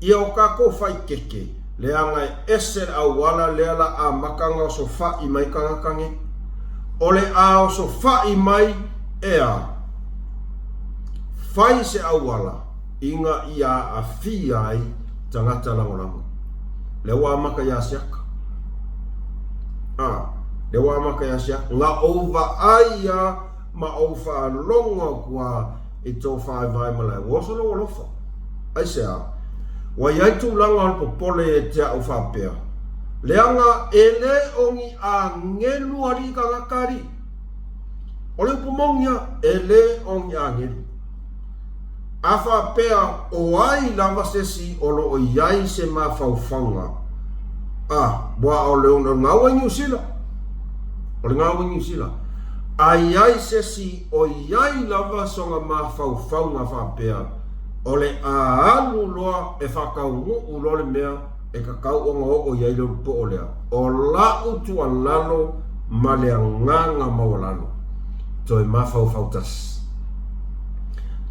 ia o kākou faikeke, Leaga e ese le auala lea la amata ona osofaʻi mai tagata nei. O le a osofaʻi mai ea fai se auala ina ia aafia ai tagata lagolago. Lea ua amata ia Asiata. A, lea ua amata ia Asiata. Na ou vaai a ma ou faalogo atu a i tō whāevae malae, ua oso lou alofa. Aisea? Ua i ai tulaga o le popole e te a'u faapea. Leaga e le o ni agelu alii tagata alii. O le upu moni a, e le o ni agelu. A faapea o ai lava se isi o lo o i ai se mafaufauga, a, ua o le gaua i Niu Sila, o le gaua i Niu Sila, a i ai se isi o i ai lava sona mafaufauga faapea, o le a alu loa e faataunuu loa le mea e tatau ona oo i ai le ulupoo lea, o la'u tuualalo ma le agaga maualalo, toe mafaufau tasi.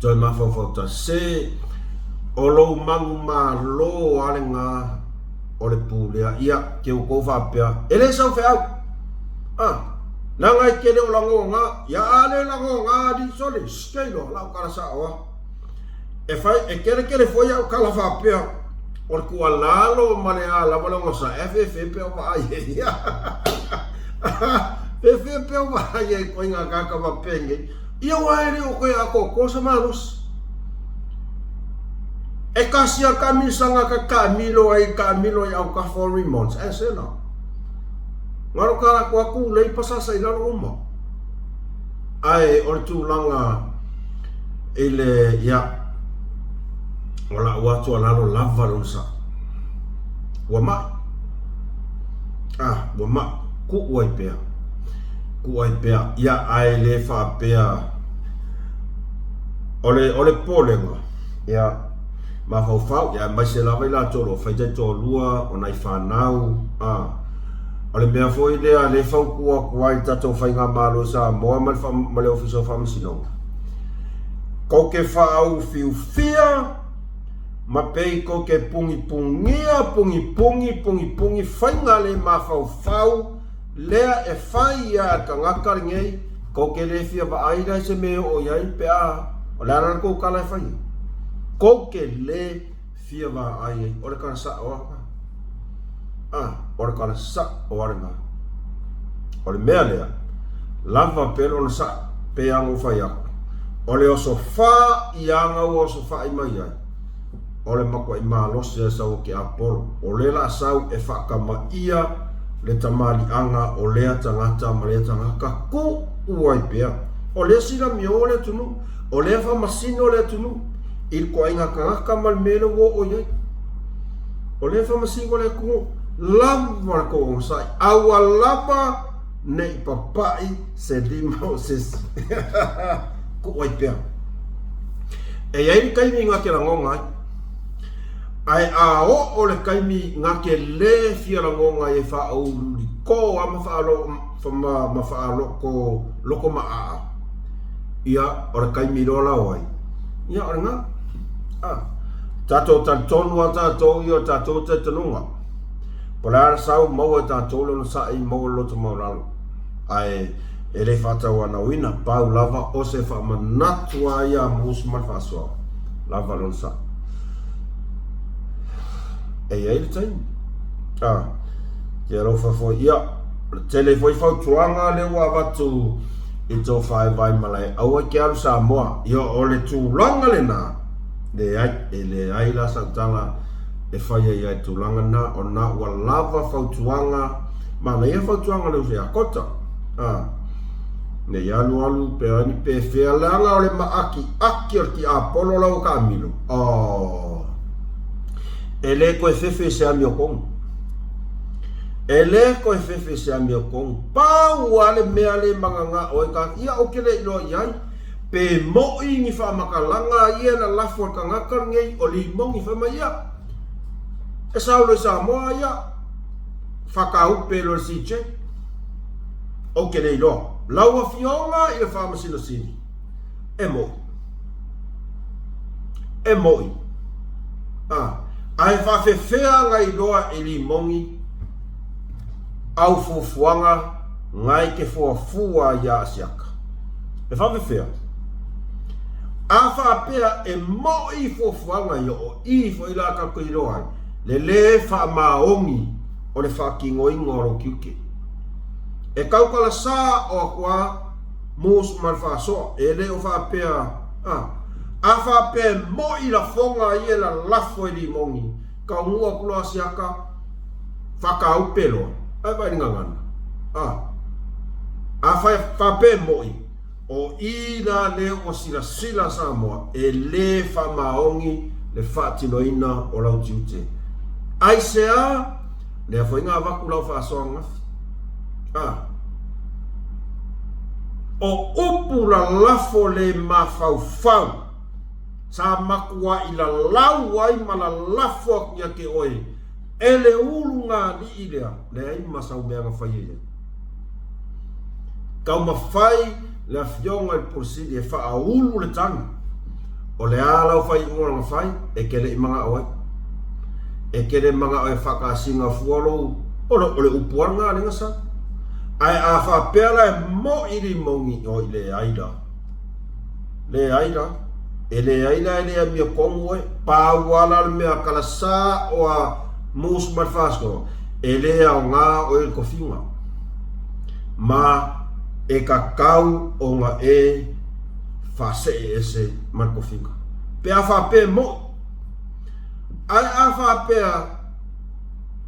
Toe mafaufau tasi. Se o lou manumalo lava lena o le pulea. Ia, te outou faapea, e le sau feau. Ah, leaga e te le o lagona. Ia, a le lagona alii sole, shh, keiloa, la'u tala sa'o lava. E fai, e kerekere foi au tala faapea, o le tuualalo ma le a lava le onosai, ae fefe pea o vaai ai. Fefe pea o vaai ai koe ngā kāka faapea nei. Ia aua e le o koe atoatoa sa malosi. E kasi a kamisaga ka taamilo ai taamilo ai autafa o Remons, ae sela. Ngaro ka lako atu lei pasasa i lalo uma. Ae o le tulaga i le, ia, o la'u lava tuualalo lava lona sao. Ua ma'i. Ah, ua ma'i. Kuu ai pea. Kuu ai pea. Ia, ae le faapea o le, o le popolega, ia, mafaufau, ia, aemaise lava i latou o lo o fai taitoalua, o nai fanau, ah, O le mea foi lea lea e fautua atu ai i le tatou Faigamalo i Samoa ma le, ma le Ofisa o Faamasinoga, kou te faaufiufia ma pei kou te pugipugia, pugipugi, pugipugi faiga le mafaufau lea e fai ia e le tagata lenei, kou te le fia vaai la i se mea e oo i ai pe a, o le a la le tou tala e fai ai? Kou te le fia vaai ai, o le tala sa'o a lena. A, o le tala sa'o a lena. O le mea lea, lava pea le onosai, pei lava ona ou fai atu, o le osofā i aga ua osofa'i mai ai, o le matua'i malosi a e sau o ke Apolo, o lea la a sau e faakama'ia le tamali'aga o lea tagata ma lea tagata, tu'u ai pea. O lea silamio le atunuu, o lea faamasino le atunuu i le toaiga tagata ma le mea lea ua oo i ai. O lea faamasino le atunuu, lava le tou onosai, aua lava ne i papai se lima o se isi. Tuu ai pea. E i ai le taimi na te lagona ai, ae a oo le taimi na te le fia lagona ai e faauluulito lava ma, ma faaloko loko maaa, Ia, o le taimi loa la o ai? Ia, o lena. Ah, tatou talitonu lava tatou ia o tatou talitonuga. Po o le a le sau, maua e tatou le onosai, maua le loto maualalo. Ae e le faatauanauina, pau lava o se faamanatu lava ia a musu ma le faasoa, lava le onosai. E i ai le taimi. Ah, te alofa foi. Ia, o le tele foi fautuaga lea ua avatu i tō whaewae malae, aua e te alu Samoa. Ia, o le tulaga lena, leai, e leai la sau tala e fai ai ai tulaga na, ona ua lava fautuaga, manaia fautuaga le uso ia Kota. Ah, nei alu alu pe ai ni pefea, leaga o le maakiaki o le tiapolo la ua taamilo. Oh, e le toe fefe i se amiotonu. E le toe fefe i se amiotonu. Pau lava le mea le magaga'o ai tagata, ia ou te le iloa i ai, pe mo'i ni faamatalaga ia e lalafo e le tagata lenei o Limogi fai mai ia, e sao loa i Samoa ia, faataupe loa i le CJ. Ou te le iloa. Lau Afioga i le Faamasino Sili, e mo'i. E mo'i. A, ae faafefea na iloa e Limogi au fuafuaga ngai te fuafua ia Asiata? E faafefea? A faapea e mo'i fuafuaga ia o i foi la tatou te iloa ai le le faamaoni o le faatinoina o lou tiute. E tautalasa o atu a mus ma le faasoa, e le o faapea, a, a faapea e mo'i lafoga ia e lalafo e Limogi, taunuu atu loa Asiata, Faakaupe loa, ae vaai i le gagana. A. Afai faapea e mo'i, o i la lea ua silasila Samoa e le faamaoni le faatinoina o lau tiute. Aisea? Lea foi na avatu lau faasoa ananafi. A. O upu lalafo le mafaufau sa matuai lalau ai ma lalafo atu ia te oe e le ulugalii lea, leai ma sau mea na faia i ai. Taumafai le Afioga i le Pule Sili e faaulu le tagi, o le a lau faaiuga na fai, e te le i manao ai. E te le manao e faatasiga fua lou, o le, o le upu lava lena a lea na sau. Ae a faapea la e moi limoni, oi leai la. Leai la. E leai la e le amiotonu oe. Pau lava la le mea kalasa o a Moose ma le Faasoa, e le aoga oe i le tofiga. Ma e tatau ona e faasee ese ma le tofiga. Pe a faapea e moi. Ae a faapea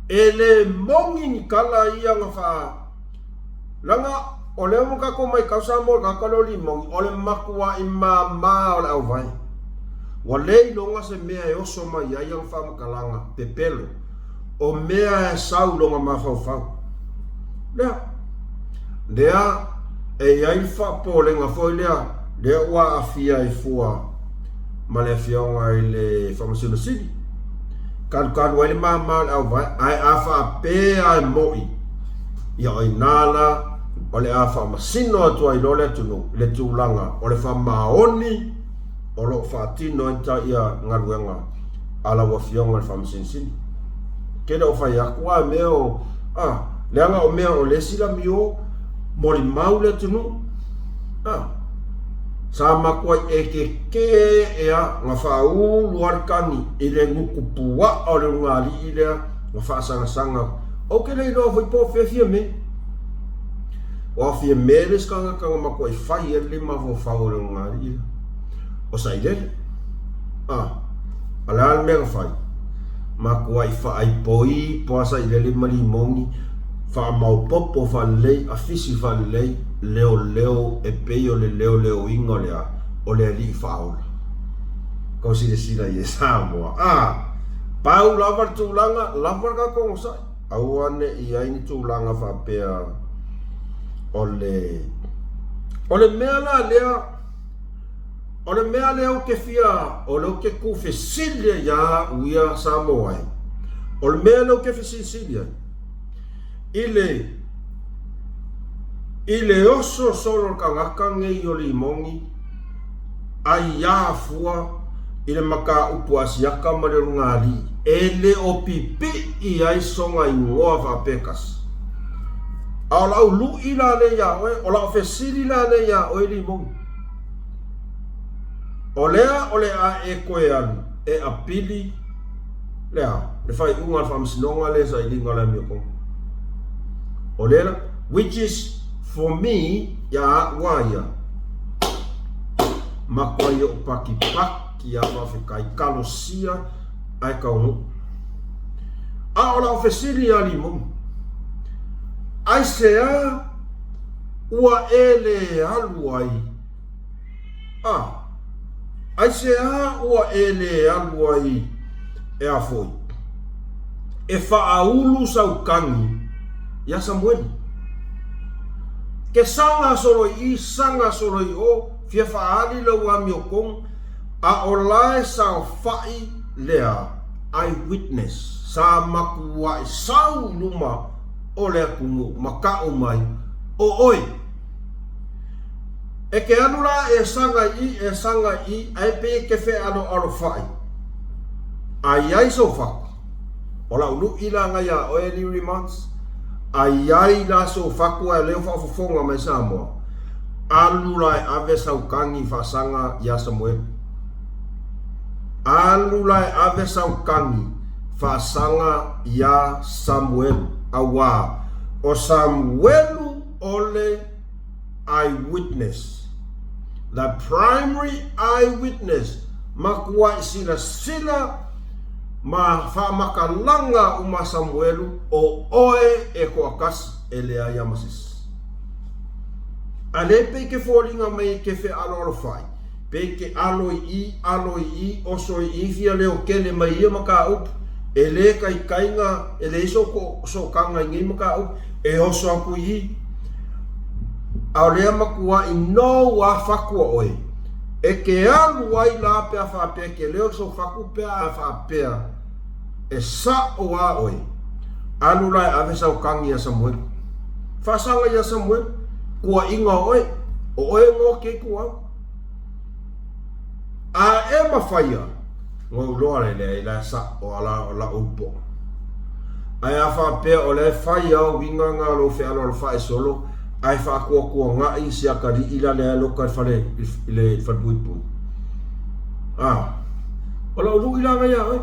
e le moni ni tala ia na faa Leaga o lea ua tatou matau Samoa i le tagata lea o Limoni, o le matuai mama o le auvae. Ua le iloga se mea e oso mai ai ana faamatalaga pepelo, o mea e sau i lona mafaufau. Lea, lea e i ai le faapopolega foi lea, lea ua aafia ai fua ma le Afioga i le Faamasino Sili. Kalukalu ai le mama o le auvae, ae a faapea e mo'i, ia o ina la o le a faamasino atu ai loa le atunuu i le tulaga o le faamaoni o lo o faatino ai ta ia galuega a lau Afioga i le Faamasino Sili. Ke le o fai atu a mea o, a, leaga o mea o le isi lamio molimau le atunuu, a, Sa matuai ekeke ea na faaulu a le tagi i le gutu puaa o le ulugalii lea na faasagasaga. Ou te le iloa foi po o fea Fiame. Aua o Fiame le isi tagata na matuai fai ai le mafaufau o le ulugalii lea. O Sailele. A, a le a le mea na fai? Matuai faaipoipo a Sailele ma Limoni, faamaopopo faalelei, afisi faalelei. Leoleo e pei o le leoleoina o le a? O le Alii Faaola. Tau silasila i ai Samoa. A! Pau lava le tulaga, lava le tatou onosai. Aua ne i ai ni tulaga faapea o le... O le mea la lea, o le mea lea ou te fia, o lea ou te tuufesili ai ia au ia Samoa e. O le mea lea ou te fesilisili ai, I le, i le oso solo o le tagata nei o Limoni, aiā fua i le mataupu a Asiata ma le Ulugalii, e le o pipii ai sona igoa faapea tasi. A o lau luʻi la lea iā oe, o lau fesili la lea iā oe Limoni, o lea o le a e toe alu e apili Le a? Le faaiuga a le Faamasinoga lea sailiga o le amiotonu. O lea la, which is for me, ia a'u a ia, matuai o'u pakipaki a faafetai, talosia ae taunuu. A o la'u fesili ia Limoni, aisea ua e le alu ai A, aisea ua e le alu ai e a foi? E faaulu sau tagi iā Samueli. Ke saga solo i i, saga solo i o, fia faaali lou amiotonu, a o la e saofai lea eye witness, sa matuai sau i luma o le atunuu ma tau mai, o oe. E ke alu la e saga i i, e saga i i, ae pei e ke fealoalofai. A i ai sou fatu, o lau luʻi la na iā oe Leary Mons, a i ai la sou fatu ae o lea ua faafofoga mai Samoa, alu la e ave sau tagi faasaga iā Samuelu. Alu la e ave sau tagi faasaga iā Samuelu, auā o Samuelu o le eye witness. The primary eye witness, matuai silasila. Ma faamakalaga uma Samuelu, o oe e toatasi, e leai a ma sesi. A le pei ke foliga mai ke fealoalofai, pei ke alo i i, alo i i, oso i i, fia leo kele mai ia mataupu, e le kaikaiga, e leai sou sootaga i nei mataupu, e oso atu i i. A o lea matuai nou a fatua oe, e ke alu ai la pe a faapea e ke leo sou fatu pe a faapea e sa'o a oe, alu la e ave sau kagi ia Samuelu. Faasaga ia Samuelu, kuaʻiga o oe, o oe no ke ituau. A e mafaia, na ou iloa lea leai la e sa'o a la o la'u po'o. Ae a faapea o la e fai a uiga na o lou fealoalofaʻe solo ae faatuatuagaʻi si atalii la lea e loka i le fale i le falepuipui. A, o la'u luʻi la na iā oe.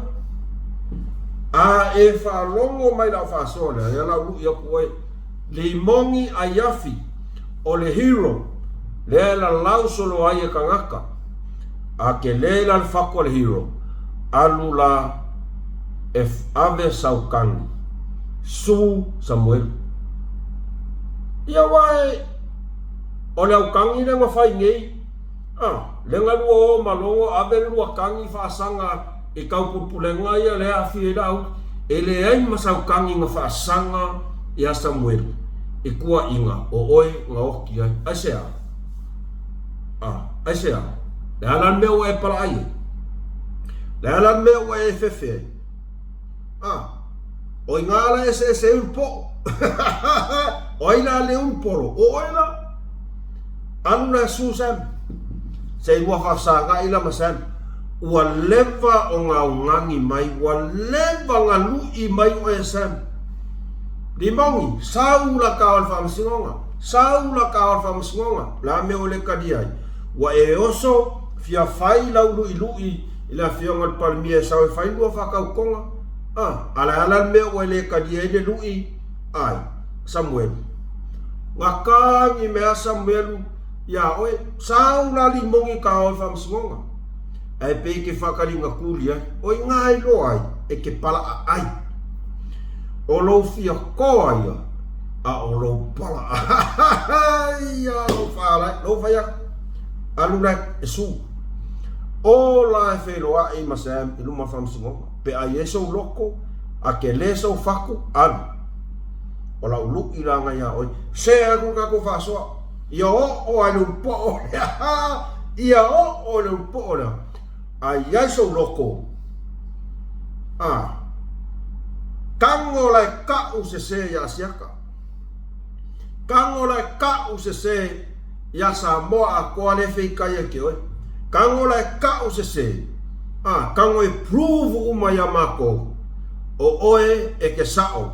A e faalogo mai la'u faasoa lea, ia la'u luʻi atu oe, Limoni Aiafi, o le hero lea e lalau solo ai e tagata. A kele la le fatu a le hero, alu la e ave sau kagi. Su Samuelu. Ia aua e o le aukagi lea na fai nei, a, lea na lua o ma logo ave le lua kagi faasaga i taupulepulega ia lea aafia ai Laauli, e leai ma sau kagi na faasaga ia Samuelu i tuaiga o oe na oti ai. Aisea? A, aisea? Le a la le mea ua e palaai ai? Le a la le mea ua e fefe ai? A, o i ngā la eseese ai ulu poʻo. O ai la le ulu polo? O oe la. Alu la su Sam. Se i ua faafesagaʻi la ma Sam. Ua leva o gaugagi mai, ua leva ga luʻi mai oe Sam. Limogi, sau la ka o le faamasinoga. Sau la ka o le faamasinoga. La mea ua le talia ai. Ua e oso fia fai lau luʻiluʻi i le afioga i le Palemia e sau e fai lua faatautoga. A, a le a la le mea ua e le talia ai le luʻi ai? Samuelu. Na kagi mea Samuelu iā oe, sau la limogi ka o i le faamasinoga. Ae pei ke faakaliga kuli ai, o i ngā iloa ai e ke palaʻa ai. O lou fia koa ia, a o lou palaʻa ia lou whālai, lou whai aku. Alu la e su. O la e wheiloaʻi ma Sam i luma faamasinoga. Pe a i ai sou loko, a ke le sou faku, alu. O lau luʻi la na iā ʻoe. Se aku kākou faasoa. Ia oo ai le ulupoʻo lea. Ia oo le ulupoʻo lea. A i ai sou loko. A. Kago la e kaʻu sesē iā Asiaka. Kago la e kaʻu sesē iā Samoa atoa lea e feikai ai ke oe. Kago la e kaʻu sesē. A, kago e prove uma iā mākou o ʻoe e ke saʻo,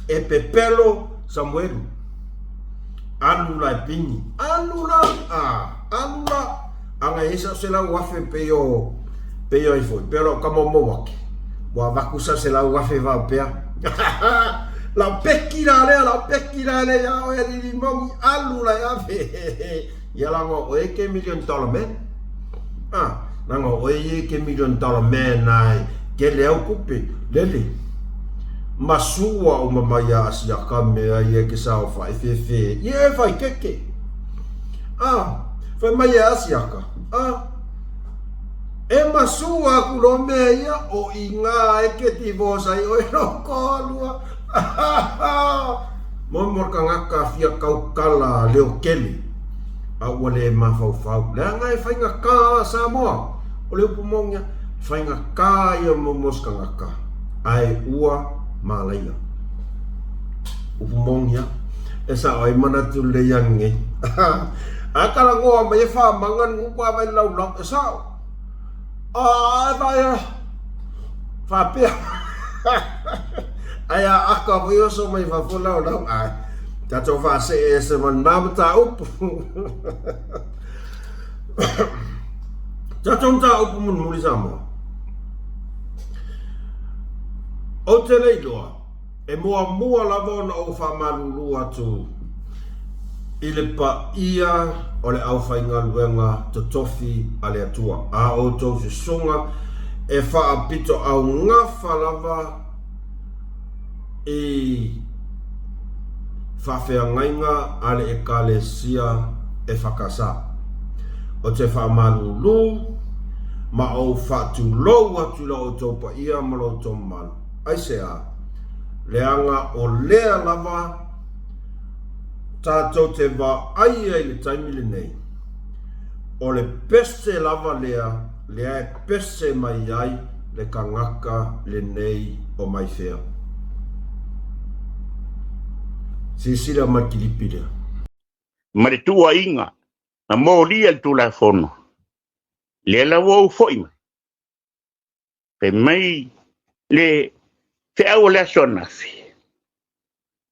e pepelo Samuelu. Alu la e pini. Alu la, a, alu la. Ana e sa 100,000 pei o, pei o ai foi, pei o lau tama o Mauake. Ua avatu sa 100,000 faapea. Lau peki la lea, lau peki la lea ia oe alii maui, alu la e ave. Ia laga o oe ke million dollar man. Ah, laga o oe ia ke million dollar man ai, kele au kupe, lele. Masua uma mai a Asiaka mea ia ke sao faefefe. Ia e fai keke. Ah, fai mai e Asiaka. Ah, e masua aku loa mea ia, o i ngā e ke divorce ai oe lo koalua. Mo mo tagata fia kaukala leo kele, a ua le mafaufau. Leaga e faigata Samoa, o le upu moni a, faigata ia mo mo se tagata, ae ua malaia. Upu moni a, e sao ai manatu lelei ane nei. A talanoa mai e faamaga le nuku a vai le laulau, e sao. A e vai a, faapea. Ae a aka foi oso mai fafo laulau, ae tatou faasee ese ma lena mataupu. Tatou mataupu mulimuli Samoa. Ou te le iloa, E muamua lava ona ou faamalulu atu i le paia o le aufaigaluega totofi a le Atua, a outou susuga E faapitoaugafa lava i faafeagaiga a le Ekalesia EFKS. Ou te faamalulu ma ou faatulou atu i la outou paia ma lo outou mamalu. Aisea? Leaga o lea lava tatou te vaaia i le taimi lenei, o le pese lava lea lea e pese mai ai le tagata lenei o Maifea. Silasila mai kilipi lea. Ma le tuuaiga na molia i le Tulafono, lea la ua ou foi mai. Fai mai le feau o le aso ananafi,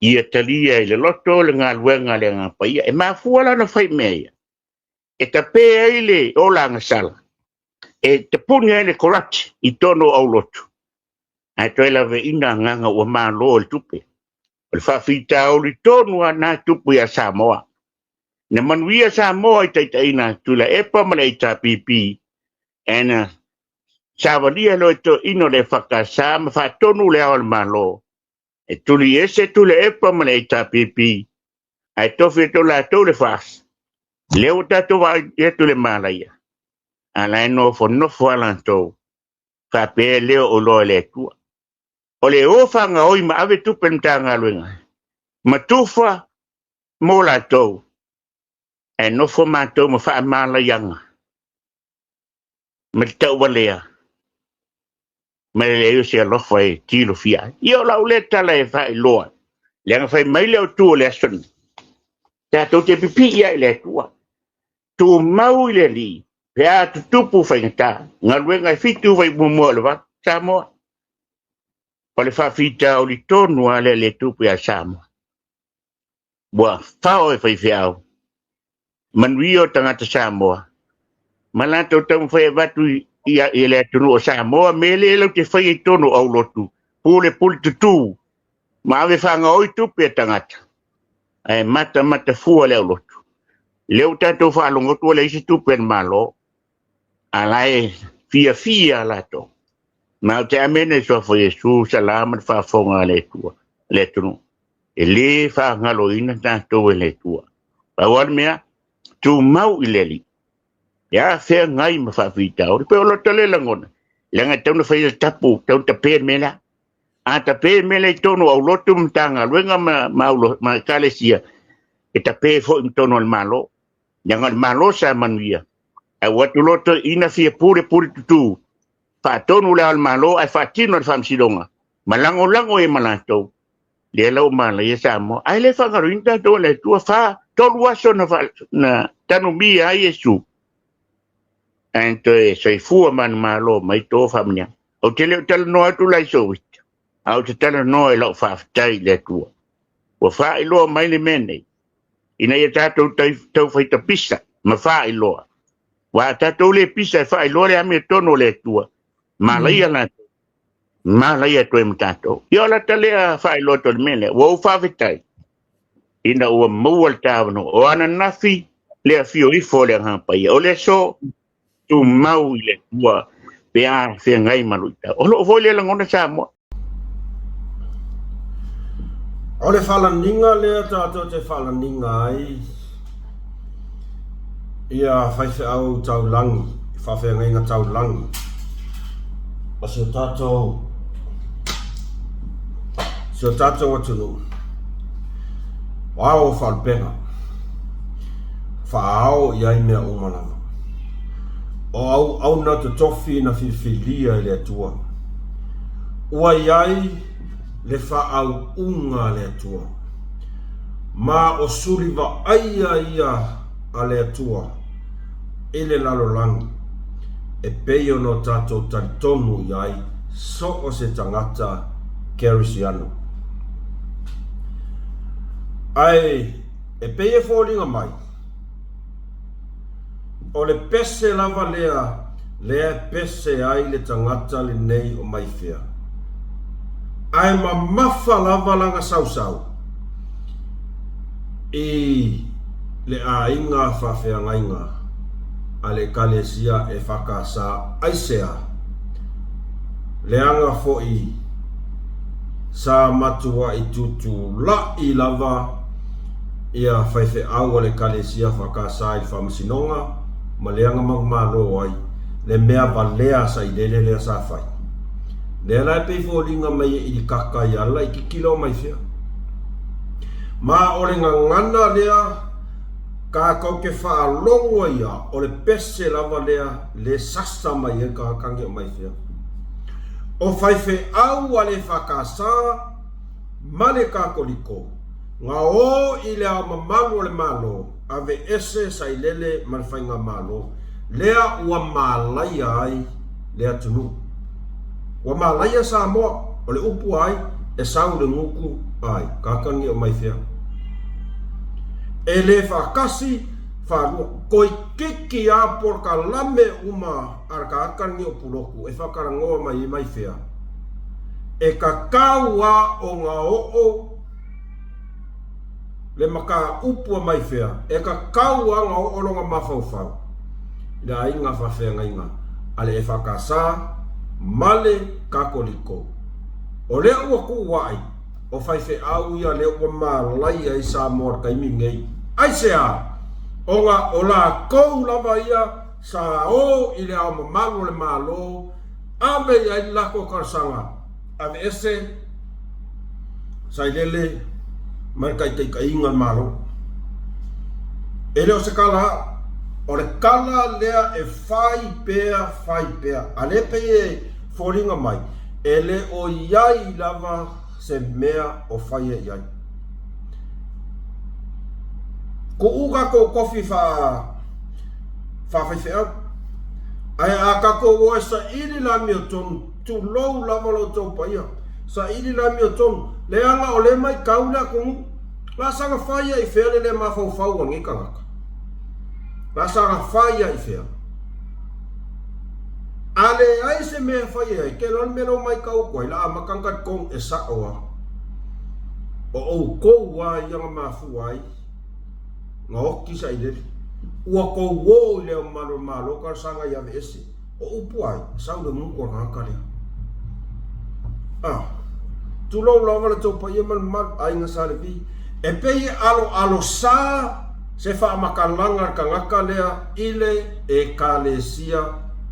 ia talia i le loto le galuega a le Agaga Paia. E mafua la ona fai mea ia, e tape ai le ola agasala, e tapuni ai le corrupt i totonu o aulotu, ae toe laveina agaga ua malo i le tupe. O le faafitauli tonu lava lena e tupu ia Samoa. Na manuia Samoa i taitaiga a Tuilaepa ma le HRPP, ae na savalia loa e toeaiina o le EFKS ma faatonu le Ao o le Malo e tuliese Tuilaepa ma le HRPP ae tofi atu latou le FAST. Lea ua tatou vaai atu i le malaia, a la e nofonofo lava latou faapea e le o iloa e le Atua. O le o fagaoi ma ave tupe i le Matagaluega ma tufa mo latou, ae nofo matou ma faamalaiaga ma le tauvalea ma le leai o se alofa e tilofia ai. Ia o lau lea tala e faailoa, leaga fai mai le autu o le aso lenei, tatou te pipii lava i le Atua, tumau i le Alii pe a tutupu faigata, galuega e 7 fai muamua o le 8, Samoa. O le faafitauli tonu lava lea le tupu ia Samoa. Ua fao e faifeau, manuia o tagata Samoa, ma latou taumafai e avatu i le atunuu o Samoa, mea lea latou te faia i totonu o aulotu, pulepule tutu, ma ave faagaoi tupe a tagata, ae matamata fua le aulotu. Lea ua tatou faalogo atu ua leai se tupe a le Malo, a la e fiafia latou. Ma ou te amene i suafa o Iesu, salama le faafofoga a le Atua, le atunuu. E le faagaloina tatou e le Atua. Pau lava le mea, tumau i le Alii. E a feagai ma faafitauli. Pei o lota lea lagona, leaga e tatau ona fai le tapu, tatau ona tape le mea lea. A tape le mea lea i totonu o aulotu ma Matagaluega ma Ekalesia, e tape foi i totonu o le Malo. Leaga o le Malo sa manuia, ae ua atu loa toeaiina fia pule pule tutu, faatonu le Ao o le Malo ae faatino e le Faamasinoga, ma lagolago ai ma latou, lea la ua malaia Samoa. Ae le faagaloina tatou e le Atua, fa, tolu aso na, na tanumia ai Iesu, ae toe soifua manumalo mai to faamanuiaga. Ou te le o talanoa atu la i sou ita, a ou te talanoa i lau faafetai i le Atua. Ua faailoa mai le mea nei, ina ia tatou taufai tapisa ma faailoa. Ua a tatou le pisa e faailoa le amiotonu o le Atua, malaia latou, malaia toe ma tatou. Ia o lata lea faailoa atu o le mea lea, ua ou faafetai ina ua maua le tāvanoa. O ananafi le afio ifo o le Agaga Paia, o le aso tumau i le Atua pe a feagai ma luitau. O loo foi le lagona Samoa. O le faalaniga lea tatou te faalaniga ai ia faifeau taulagi, faafeagaiga taulagi o si o tatou si o tatou atunuu. O ao o faalupega, faaao i ai mea uma lava. O auauna totofi na filifilia e le Atua. Ua i ai le faauuga a le Atua, ma o suli vaaia ia a le Atua i le lalolagi, e pei ona o tatou talitonu i ai so o se tagata Kerisiano. Ae e pei e foliga mai, O le pese lava lea lea e pese ai le tagata lenei o Maifea. Ae mamafa lava lana sausau i le aiga faafeagaiga a le Ekalesia EFKS. Aisea? Leaga foi sa matuai tutulai lava ia faifeau a le Ekalesia Faakasa i le Faamasinoga ma leaga manumalo ai le mea valea sailele lea sa fai. Lea la e pei foliga mai e ilikaka i ala i kikilo mai fea. Ma o le gagana lea tatou te faalogo ai a o le pese lava lea le sasa mai ai le tagata o mai fea. O faifeau a le EFKS ma le Katoliko, na o i le Ao Mamalu o le Malo, aveese sailele ma le Faigamalo, lea ua malaia ai le atunuu. Ua malaia Samoa, o le upu ai, e sau le gutu ai, kakagi o mai fea. E le faatasi, faalua, toeitiiti a polokalame uma a le tagata o Pulotu e faatalanoa mai ai mai fea, e tatau a ona oo le mataupu a mai fea, e tatau a ona oo lona mafaufau i le aiga faafeagaiga a le EFKS ma le Katoliko. O lea ua tuu ai o faifeau ia lea ua malaia ai Samoa i le taimi lenei. Aisea? Ona o latou lava ia Sa o i le Ao Mamalu o le Malo, ave i ai le latou talosaga, aveese Sailele mai le taitaitaiga o le Malo. E le o se tala au, o le tala lea e fai pea, fai pea, a lea pei e foliga mai, e le o i ai lava se mea o faia i ai. Kuʻu tatou tofi faa faafaifeau. Ae a tatou o e saili le amiotonu, tulou lava lo outou paia, saili le amiotonu, leaga o lea e maitau le atunuu. La saga fai ai i fea le le mafaufau o lenei tagata? La saga fai ai i fea? A leai se mea e fai ai, ke loa le mea lea ua maitau atu ai, la amata ona talitonu e sao lava. O outou lava ia na mafua ai na oti sailele. Ua tou o i le Ao Mamalu o le Malo talosaga i aveese. O upu ai, sau le gutu a le tagata lea. Ah, tulou lava le tou paia ma le mamalu, aiga Sa Levi. E pei e aloalosa se faamatalaga a le tagata lea i le Ekalesia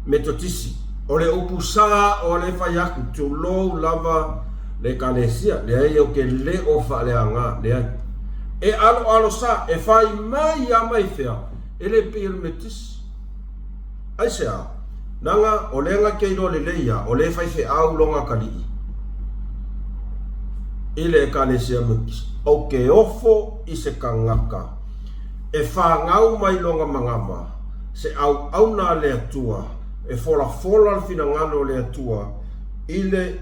Metotisi. O le upu sa o le fai atu, tulou lava le Ekalesia, leai ou te le o faaleaga, leai. E aloalo sa, e fai mai a mai fea, e le pei o le Metotisi. Aisea? Leaga o lea na te iloa lelei a, o lea e faifeau lona atalii i le Ekalesia Metotisi. Ou te ofo i se tagata e fanau mai lona manava, se auauna a le Atua, e folafola le finagalo o le Atua i le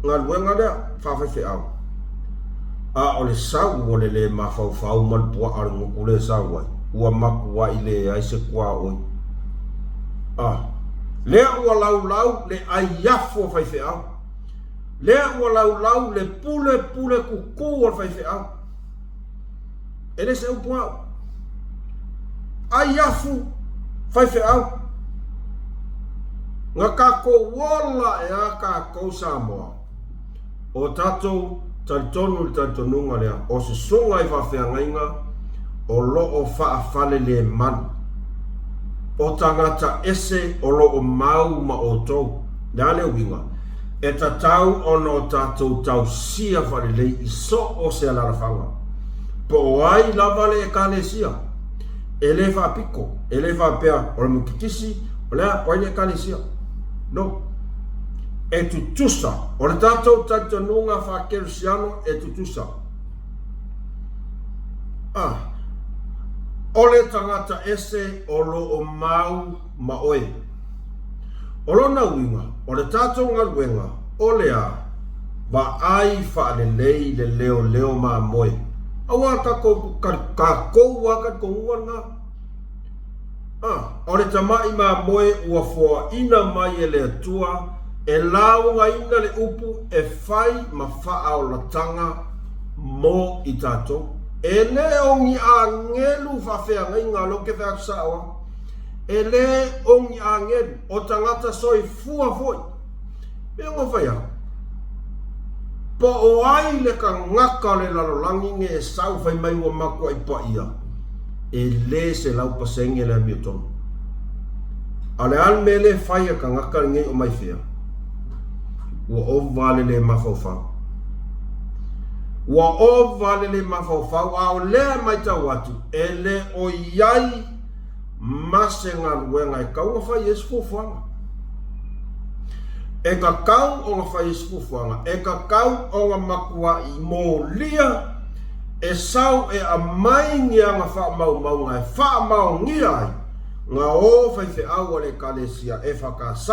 galuega lea faafaifeau. A o le sau o le lē mafaufau ma le puaa o le gutu lea e sau ai, ua matuai leai se tuaoi. A lea ua laulau le aiafu o faifeau, lea ua laulau le pulepule tutū o le faifeau. E le se upu au. Ai afu faifeau. Na tatou ola e a tatou Samoa. O tatou talitonu i le talitonuga lea, o se susuga i faafeagaiga o lo o faafalelemalu. O tagata ese o lo o mau ma outou. Le a le uiga? E tatau ona o tatou tausia faalelei i so o se alalafaga, po o ai lava le Ekalesia. E le faapito, e le faapea o le Metotisi, o le a, o ai le Ekalesia. No. E tutusa. O le tatou talitonuga faakerisiano e tutusa. Ah. O le tagata ese o lo o mau ma oe. O lona uiga, o le tatou galuega o le a vaai faalelei le leoleo mamoe. Aua tatou tatou a talitonuga lena. A, o le tama'i mamoe ua foaina mai e le Atua e laugaina le upu e fai ma faaolataga mo i tatou. E le o ni agelu faafeagaiga, lea ou te fai atu sao a. E le o ni agelu, o tagata soifua foi. Mea ua fai aku. Po o ai le kagaka o le lalolagi nge e sau fai mai ua makuaʻi paia, e le 100% le amiotonu. A o le a le mea lea e fai e kagaka lenei o mai fea? Ua ova le le mafaufau. Ua ova le le mafaufau, a o lea e maitau atu, e le o i ai ma se galuega e tau ona fai ai se fuafuaga. E tatau ona fai ai se fuafuaga, e tatau ona matuai molia e sau e aumai ni ana faamaumauga e faamaonia ai na o faifeau a le Ekalesia EFKS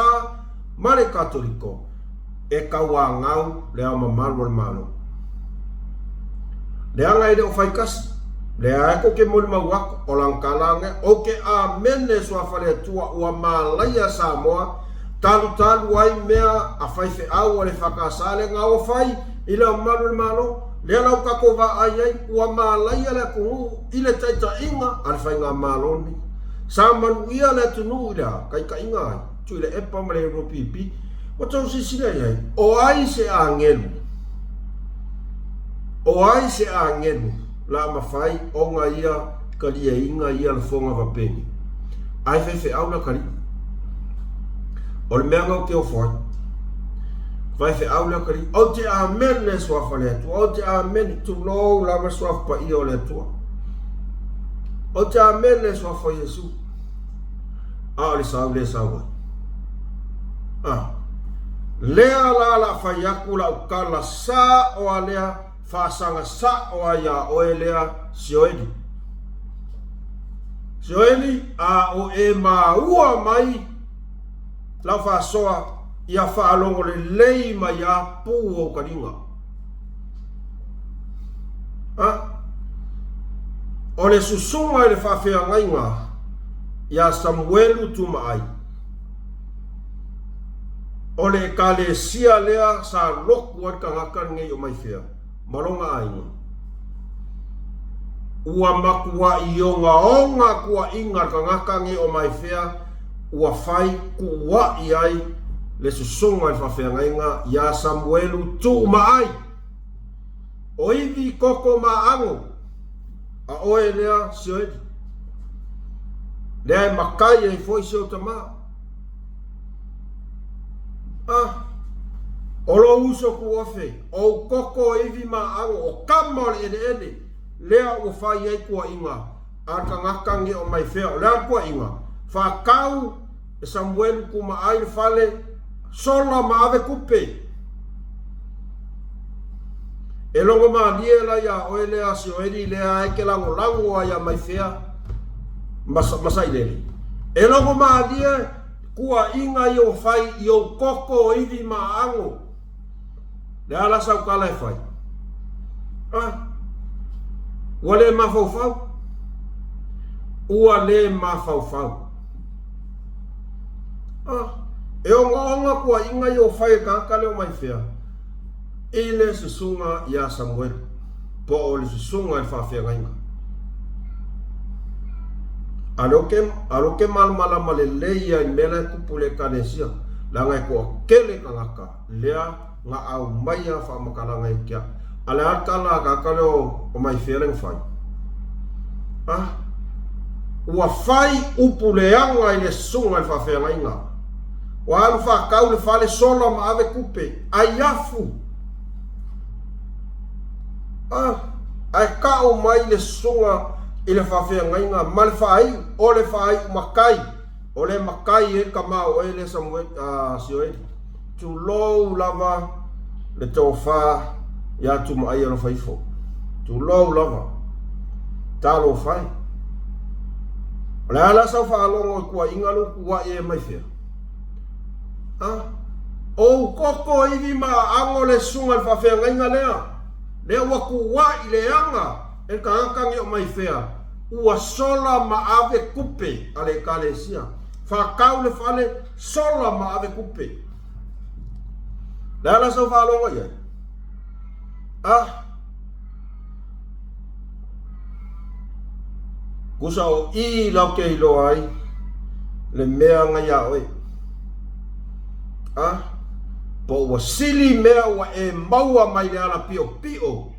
ma le Katoliko e tauanau Le Ao Mamalu o le Malo. Leaga e le o fai kasi, lea e kou ke molimau aku, o lana tala ane, ou ke amene suafa le Atua ua malaia Samoa, talutalu ai mea a faifeau a le EFKS le na ua fai i Le Ao Mamalu o le Malo, lea la ua tatou vaai ai, ua malaia le atunuu i le taitaiga a le faigamalo lenei. Sa manuia le atunuu i le a? Taitaiga ai? Tuilaepa ma le LPP, ua tou silasila i ai, o ai se agelu? O ai se agelu la mafai ona ia taliaina ia lafoga vapeni? Ae faifeau la kalii. O le mea na ou te ofo ai. Faifeau la kalii. Ou te amene le suafa o le Atua. Ou te amene, tulou lava le suafa paia o le Atua. Ou te amene le suafa o Iesu. A o le sau lea sau ai. A. Lea la la fai aku lau tala sa'o a lea faasaga sa'o a iā oe lea Sioeli. Sioeli, a o e maua mai lau faasoa ia faalogo lelei mai a pū ou kaliga. A. O le susuga i le faafeagaiga iā Samuelu Tumaai. O le ekalesia lea sa loku ai le tagata lenei o Maifea ma lona aiga. Ua matuai ogaoga tuuaiga le tagata lenei o Maifea ua fai tuuai ai le susuga i le faafeagaiga iā Samuelu Tuumaai. O ivi koko ma ago a oe lea Sioeli. Lea e makai ai foi si ou tama. A, o lou uso kuofe, o ou koko ivi ma ago, o kama o le eleele, lea ua fai ai kuaiga a le tagata ge o mai fea, o le a le kuaiga? Faatau e Samuelu kumaai le fale, sola ma ave kupe. E logo malie la iā oe lea Sioeli lea e ke lagolago a iā Maifea ma, ma Sailele. E logo malie kuaiga ia ua fai i ou koko o ivi ma ago. Le a la sau tala e fai? Ah, ua le mafaufau. Ua le mafaufau. Ah, e ogaoga kuaiga ia ua fai e tagata lea o Maifea. I le susuga iā Samuelu, po o le susuga i le faafeagaiga. A lea ou te malamalama lelei ia i le mea la e tupu i le Ekalesia, leaga e toatele tagata lea na aumaia faamatalaga ia te au. A le a le tala a tagata lea o Maifea lea na fai? A? Ua fai upu leaga i le susuga i le faafeagaiga. Ua alu faatau le fale sola ma ave tupe. Ai afu! A, ae ka'o mai le susuga i le faafeagaiga ma le faaiu, o le faaiu matai, o le matai ai le tama o oe lea Samueli, a, Sioeli. Tulou lava le tofa iā Tumaai alofa ifo. Tulou lava. Talofa e. O le a la sau faalogo i tuuaiga lou tuuai e mai fea? A, ou koko ivi ma ago le susuga i le faafeagaiga lea, lea ua tuuai leaga e le tagata ni o mai fea, ua sola ma ave tupe a le Ekalesia. Faatau le fale, sola ma ave tupe. Le a la sau faalogo i ai? A, Kusa o i lau ke iloa ai le mea nga iā oe. A? Po ua sili mea ua e maua mai le ala piopio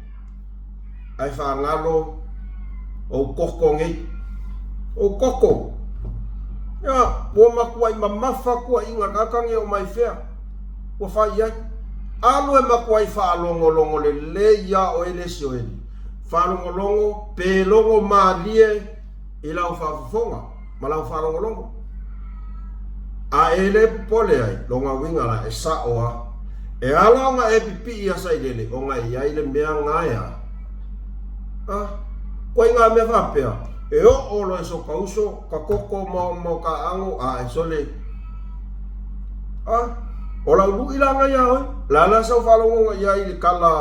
ae faagalo ou koko nei. Ou koko. Ia, ua matuai mamafa tuuaiga tagata nei o mai fea ua fai i ai. Alu e matuai faalogologo lelei ia oe le isi o Eli. Faalogologo pe logo malie i lau faafofoga ma lau faalogologo. A e le popole ai, lona uiga la e sa'o a. E ala ona e pipii ia Sailele ona e i ai le mea gaea. A, koe ngā mea faapea, e oo loa i so ka uso, ka koko ma ma o ka ago, a e sole. A, o lau luʻi la nga iā oe, la la sau faalogo i ai i le kala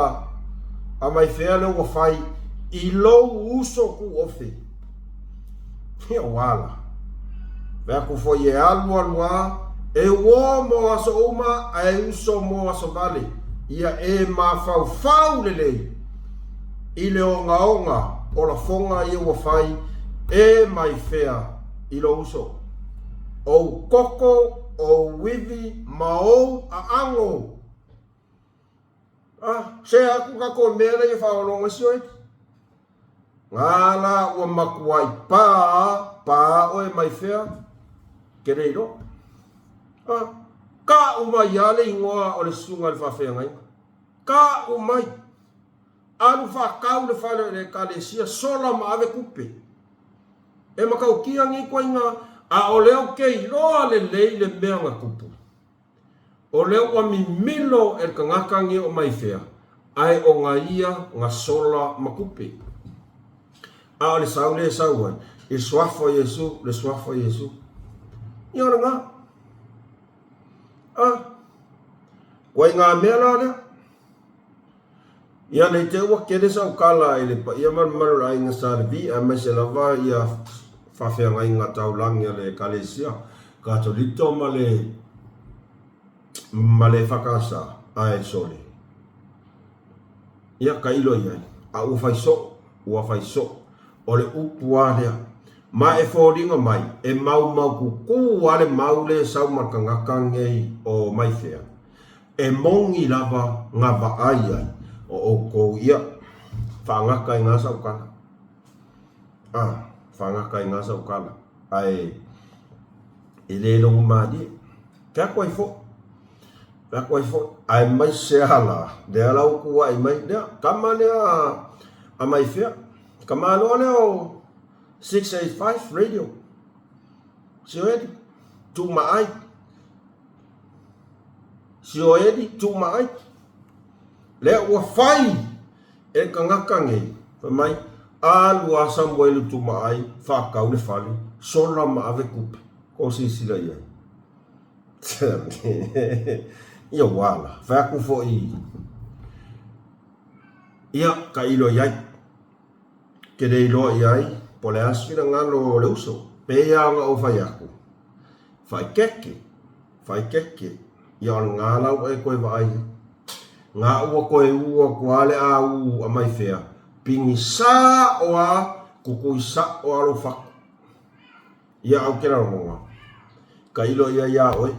a mai fea lea ua fai i lou uso kuofe. Ia ua ala. Fai atu foi e alu alu a, e uō mo aso uma ae uso mo aso vale, ia e mafaufau lelei i le ogaoga o lafoga ia ua fai e mai fea i lou uso, ou koko, ou ivi ma ou aago. A, se aku kakou mea lea ia faaologo isi oe. Ngā la ua makuai pā, pā oe mai fea, ke le iloa. A, ka uma ia le ingoa o le susuga i le faafeagaiga. Ka umai. Alu faakau le fale o le ekalesia, sola ma ave kupe. E matautia nei koiga, a o lea ou te iloa lelei le mea na tupu. O lea ua mimilo e le tagata nei o mai fea, ae o na ia na sola ma tupe. A o le sau lea e sau ai, i le suafa o Iesu, le suafa o Iesu. Ia o lena. A, ua i ngā mea la lea. Ia nei te ua kele sau kala i le paia ma le mamalu o le aiga Sa Levi aemaise lava ia faafeagaiga taulagi a le Ekalesia Katoliko ma le ma le EFKS ae sole. Ia tailo i ai, a ua fai soo, ua fai soo. O le upu a lea. Ma e foliga mai, e maumaututu a le mau le sau ma le tagata nei o mai fea. E moni lava nga vaai ai o oukou ia, faagata i nga saukala. A, faagata i nga saukala, ae e le logo malie. Ke atu ai foi, ke atu ai foi, aemaise a la, lea la ua tuuai mai, lea, tama lea a mai fea, tamaloa lea o 685 radio, Sioeli, Tuumaai, Sioeli, Tuumaai, lea ua fai e le tagata nei, fai mai, alu a Samueli Tuumaai, faatau le fale, sola ma ave tupe. Ko silasila i ai. Ia ua ala, fai atu foi, ia, tailo i ai. Ke le iloa i ai, po o le a se finagalo o le uso. Pei lava ona ou fai atu, Faaeteete, faaeteete, ia o lena la ua e toe vaai ai. Nga ua toe ū atu lava le āū a mai fea, pigi sa'o lava, kukui sa'o lava lou fatu. Ia au ke lagona, tailo i ai iā ʻoe,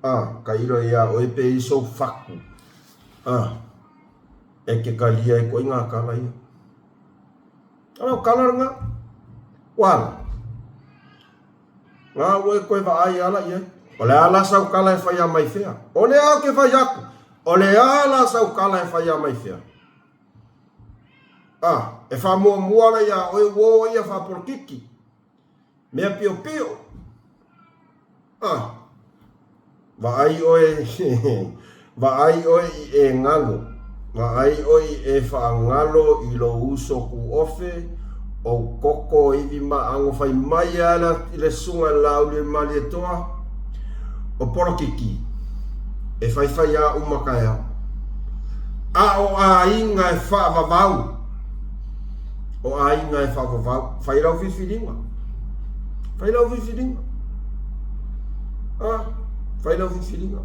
a, tailo i ai iā ʻoe pe i sou fatu, a, e ke talia ai koʻi ngā kala ia. A lau kala lena, ua ala. Ngā ua e koe vaai ala i ai. O le a la sau kala e whai a mai whea? O le a ke whai aku. O le a la sau kala e whai a mai whea? A, e whamuamua ala ia oe uo ia whapolokiki. Mea piopio. A, vaai oe, vaai oe i e ngalo, vaai oe i e whaangalo i lou uso kuofe, ou koko ivi ma ago fai mai ala i le susuga i le Laauli o le Malietoa, o polokiki, e whaiwhai a uma kaeao. A o aiga e whaavavau, o aiga e whaavavau, whai lau whiwhiringa. Whai lau whiwhiringa. Ah, whai lau whiwhiringa.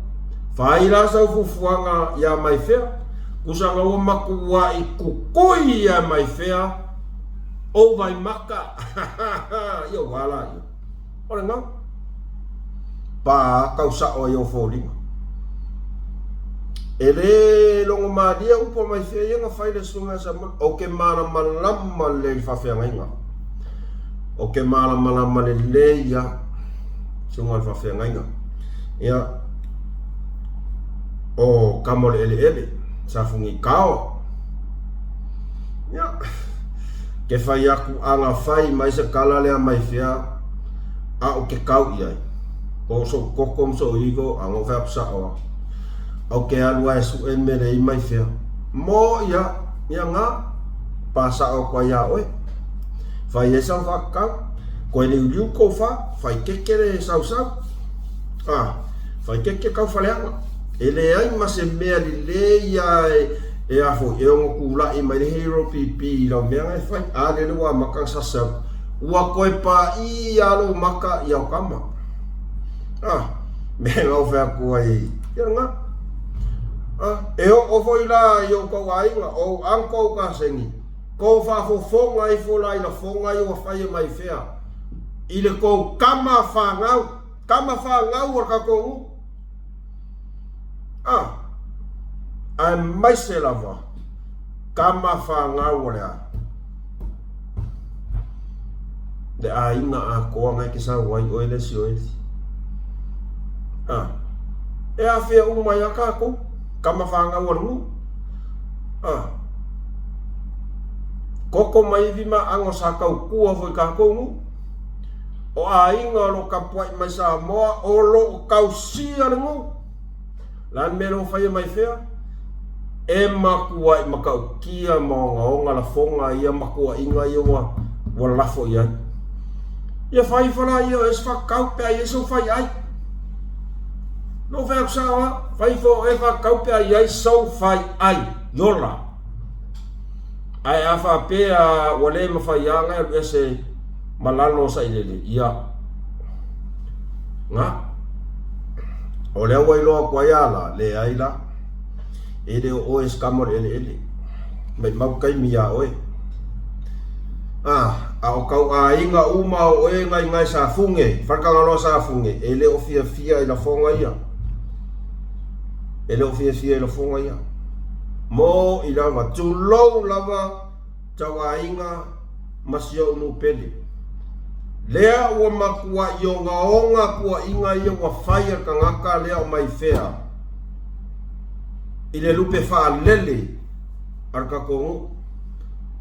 Whai la sau fufuanga ia mai fea, kusanga ua makua i kukui ia mai fea, ou vai maka. Ia wala ia. O le ngau. Pā kau sa'o ai ou foliga. E le logomalie upu a Maifea ia na fai le susuga ia Samuel, Ou te malamalama lelei i le faafeagaiga. Ou te malamalama lelei lava, susuga i le faafeagaiga. Ia, o kama o le eleele, sa Fugikao. Ia, ke fai aku a na fai mai se tala lea mai fea a ou te kau i ai, po o sou koko ma sou igo, a na ou fai atu sao lava. Ou te alu a e suʻe le mea lea mai fea. Mo ia, ia na, pa sao atu ai iā oe. Fai ai sau faakakau, koe liuliu kou fa, fai keke le sausau. A, fai keke kau faleaga. E leai ma se mea lelei a e, e a foi, e ono kulaʻi mai le Hero PP i lau mea na e fai. A lele ua amata na sasa atu. Ua koe paʻī a lou maka i au kama. A, mea na ou fai atu ai, ia lena. A, e oo foi la i outou aiga, o ou uncle ou kaseni, kou faafofoga ifo la i lafoga ia ua fai e mai fea, i le kou kama fanau, kama fanau o le tatou nuu. A, aemaise lava kama fanau o le a? Le aiga atoa na e te sau ai oe le isi o Eli. A, e afea uma ai a tatou, kama fanau a le nuu. A, koko ma ivi ma ago sa tautua foi tatou nuu. O aiga o lo o tapuai mai Samoa o lo o tausia le nuu. Le a le mea lea ua faia mai fea? E matuai matautia ma ogaoga lafoga ia ma tuuaiga ia ua, ua lafo i ai. Ia fai ifo laia o e se fatatau pe a i ai sou fai ai. Na ou fai atu sao lava, fai ifo o e fatatau pe a i ai sou fai ai, iola. Ae a faapea ua le mafai lava ona e alu ese ma lalo o sailele, ia, na. O lea ua iloa atu ai a la, leai la. E le o oe e se kama o le eleele. Maimau taimi iā oe. A, a o kau aiga uma o oe ngai ngai Safune, Falekagaloa Safune, e le o fiafia i lafoga ia. E le o fiafia i lafoga ia. Moʻi lava, tulou lava tau aiga ma si ou nuu pele. Lea ua matuai ogaoga tuuaiga ia ua fai e le tagata lea o Maifea i le lupe faalele a le tatou nuu,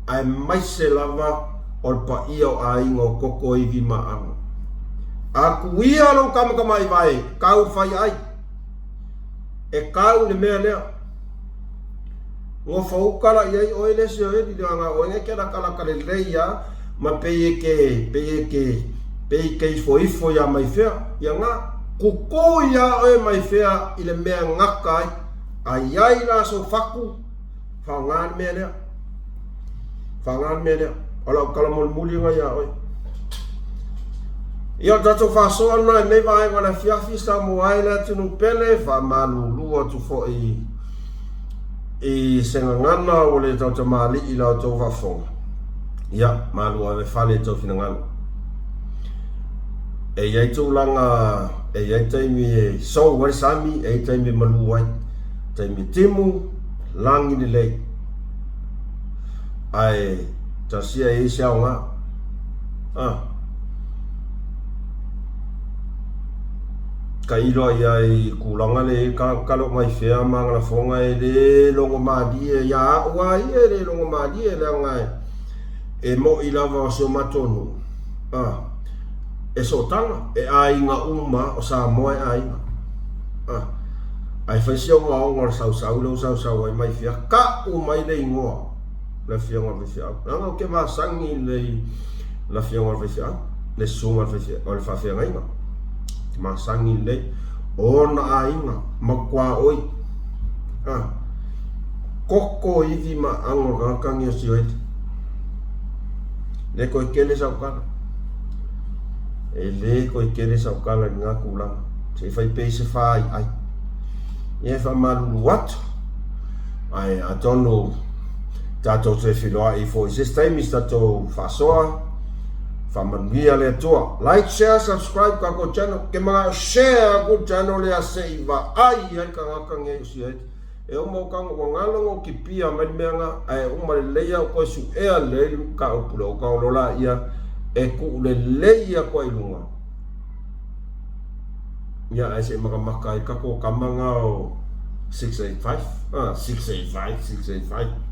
aemaise lava o le paia o aiga o koko ivi ma aano. Atu ia lou tamatamaivae, tau fai ai. E kau le mea lea. Nofo uka la i ai oe le isi o Eli leaga oe e ke lakalaka lelei a ma pei e ke pei e ke pei ke ifoifo iā mai fea. Ia nga kuku iā oe mai fea i le mea gata ai. A i ai la sou fatu, faoga le mea lea. Faoga le mea lea. O lau tala mulimuli lena iā oe. Ia o le tatou faasoa lena i lenei vaega o le afiafi, Samoa e le atunuu pele, faamalulu atu foi i se gagana ua le tautamalii i la outou faafofoga. Ia, malu ave fale i tou finagalo. E i ai tulaga, e i ai taimi e sou ai le sami, e i ai taimi e malu ai. Taimi e timu, lagi lelei. Ae tasia e i ai se aoga. Ah. Tailo ai ai i tulaga le i kalo mai fea ma lafoga e le logo malie ia a'u a ia e le logo malie leaga e mo'i lava o si o matou nuu a e sootaga e aiga uma o Samoa e aiga a ae fai si ogaoga o le sausau lea ua sausau ai mai fea ka'u mai le igoa le afioga i le faifeau leaga ou te masani i le afioga i le faifeau le susuga o le faafeagaiga te masani lelei ona aiga matuaoi a koko ivi ma ago o le tagata ni o Sioeli le toe tele sau tala e le toe tele sau tala i lena tulaga se i fai pea i se fāiai ia e faamalulu atu Ae atonu tatou toe feiloai ifo i se isi taimi se tatou faasoa. Faamanuia le Atua. Like, share, subscribe tatou channel. Ke manao share aku channel lea se i vaai ai tagata nei o Siaiti. E uma o kago ua galo na ou kipia mai le mea na, ae uma lelei a ou toe suea lelei le mataupu lea, ou tago loa laia e tuu lelei atu ai i luga. Ia, ae se i matamata ai tatou tama na o 685, ah, 685, 685.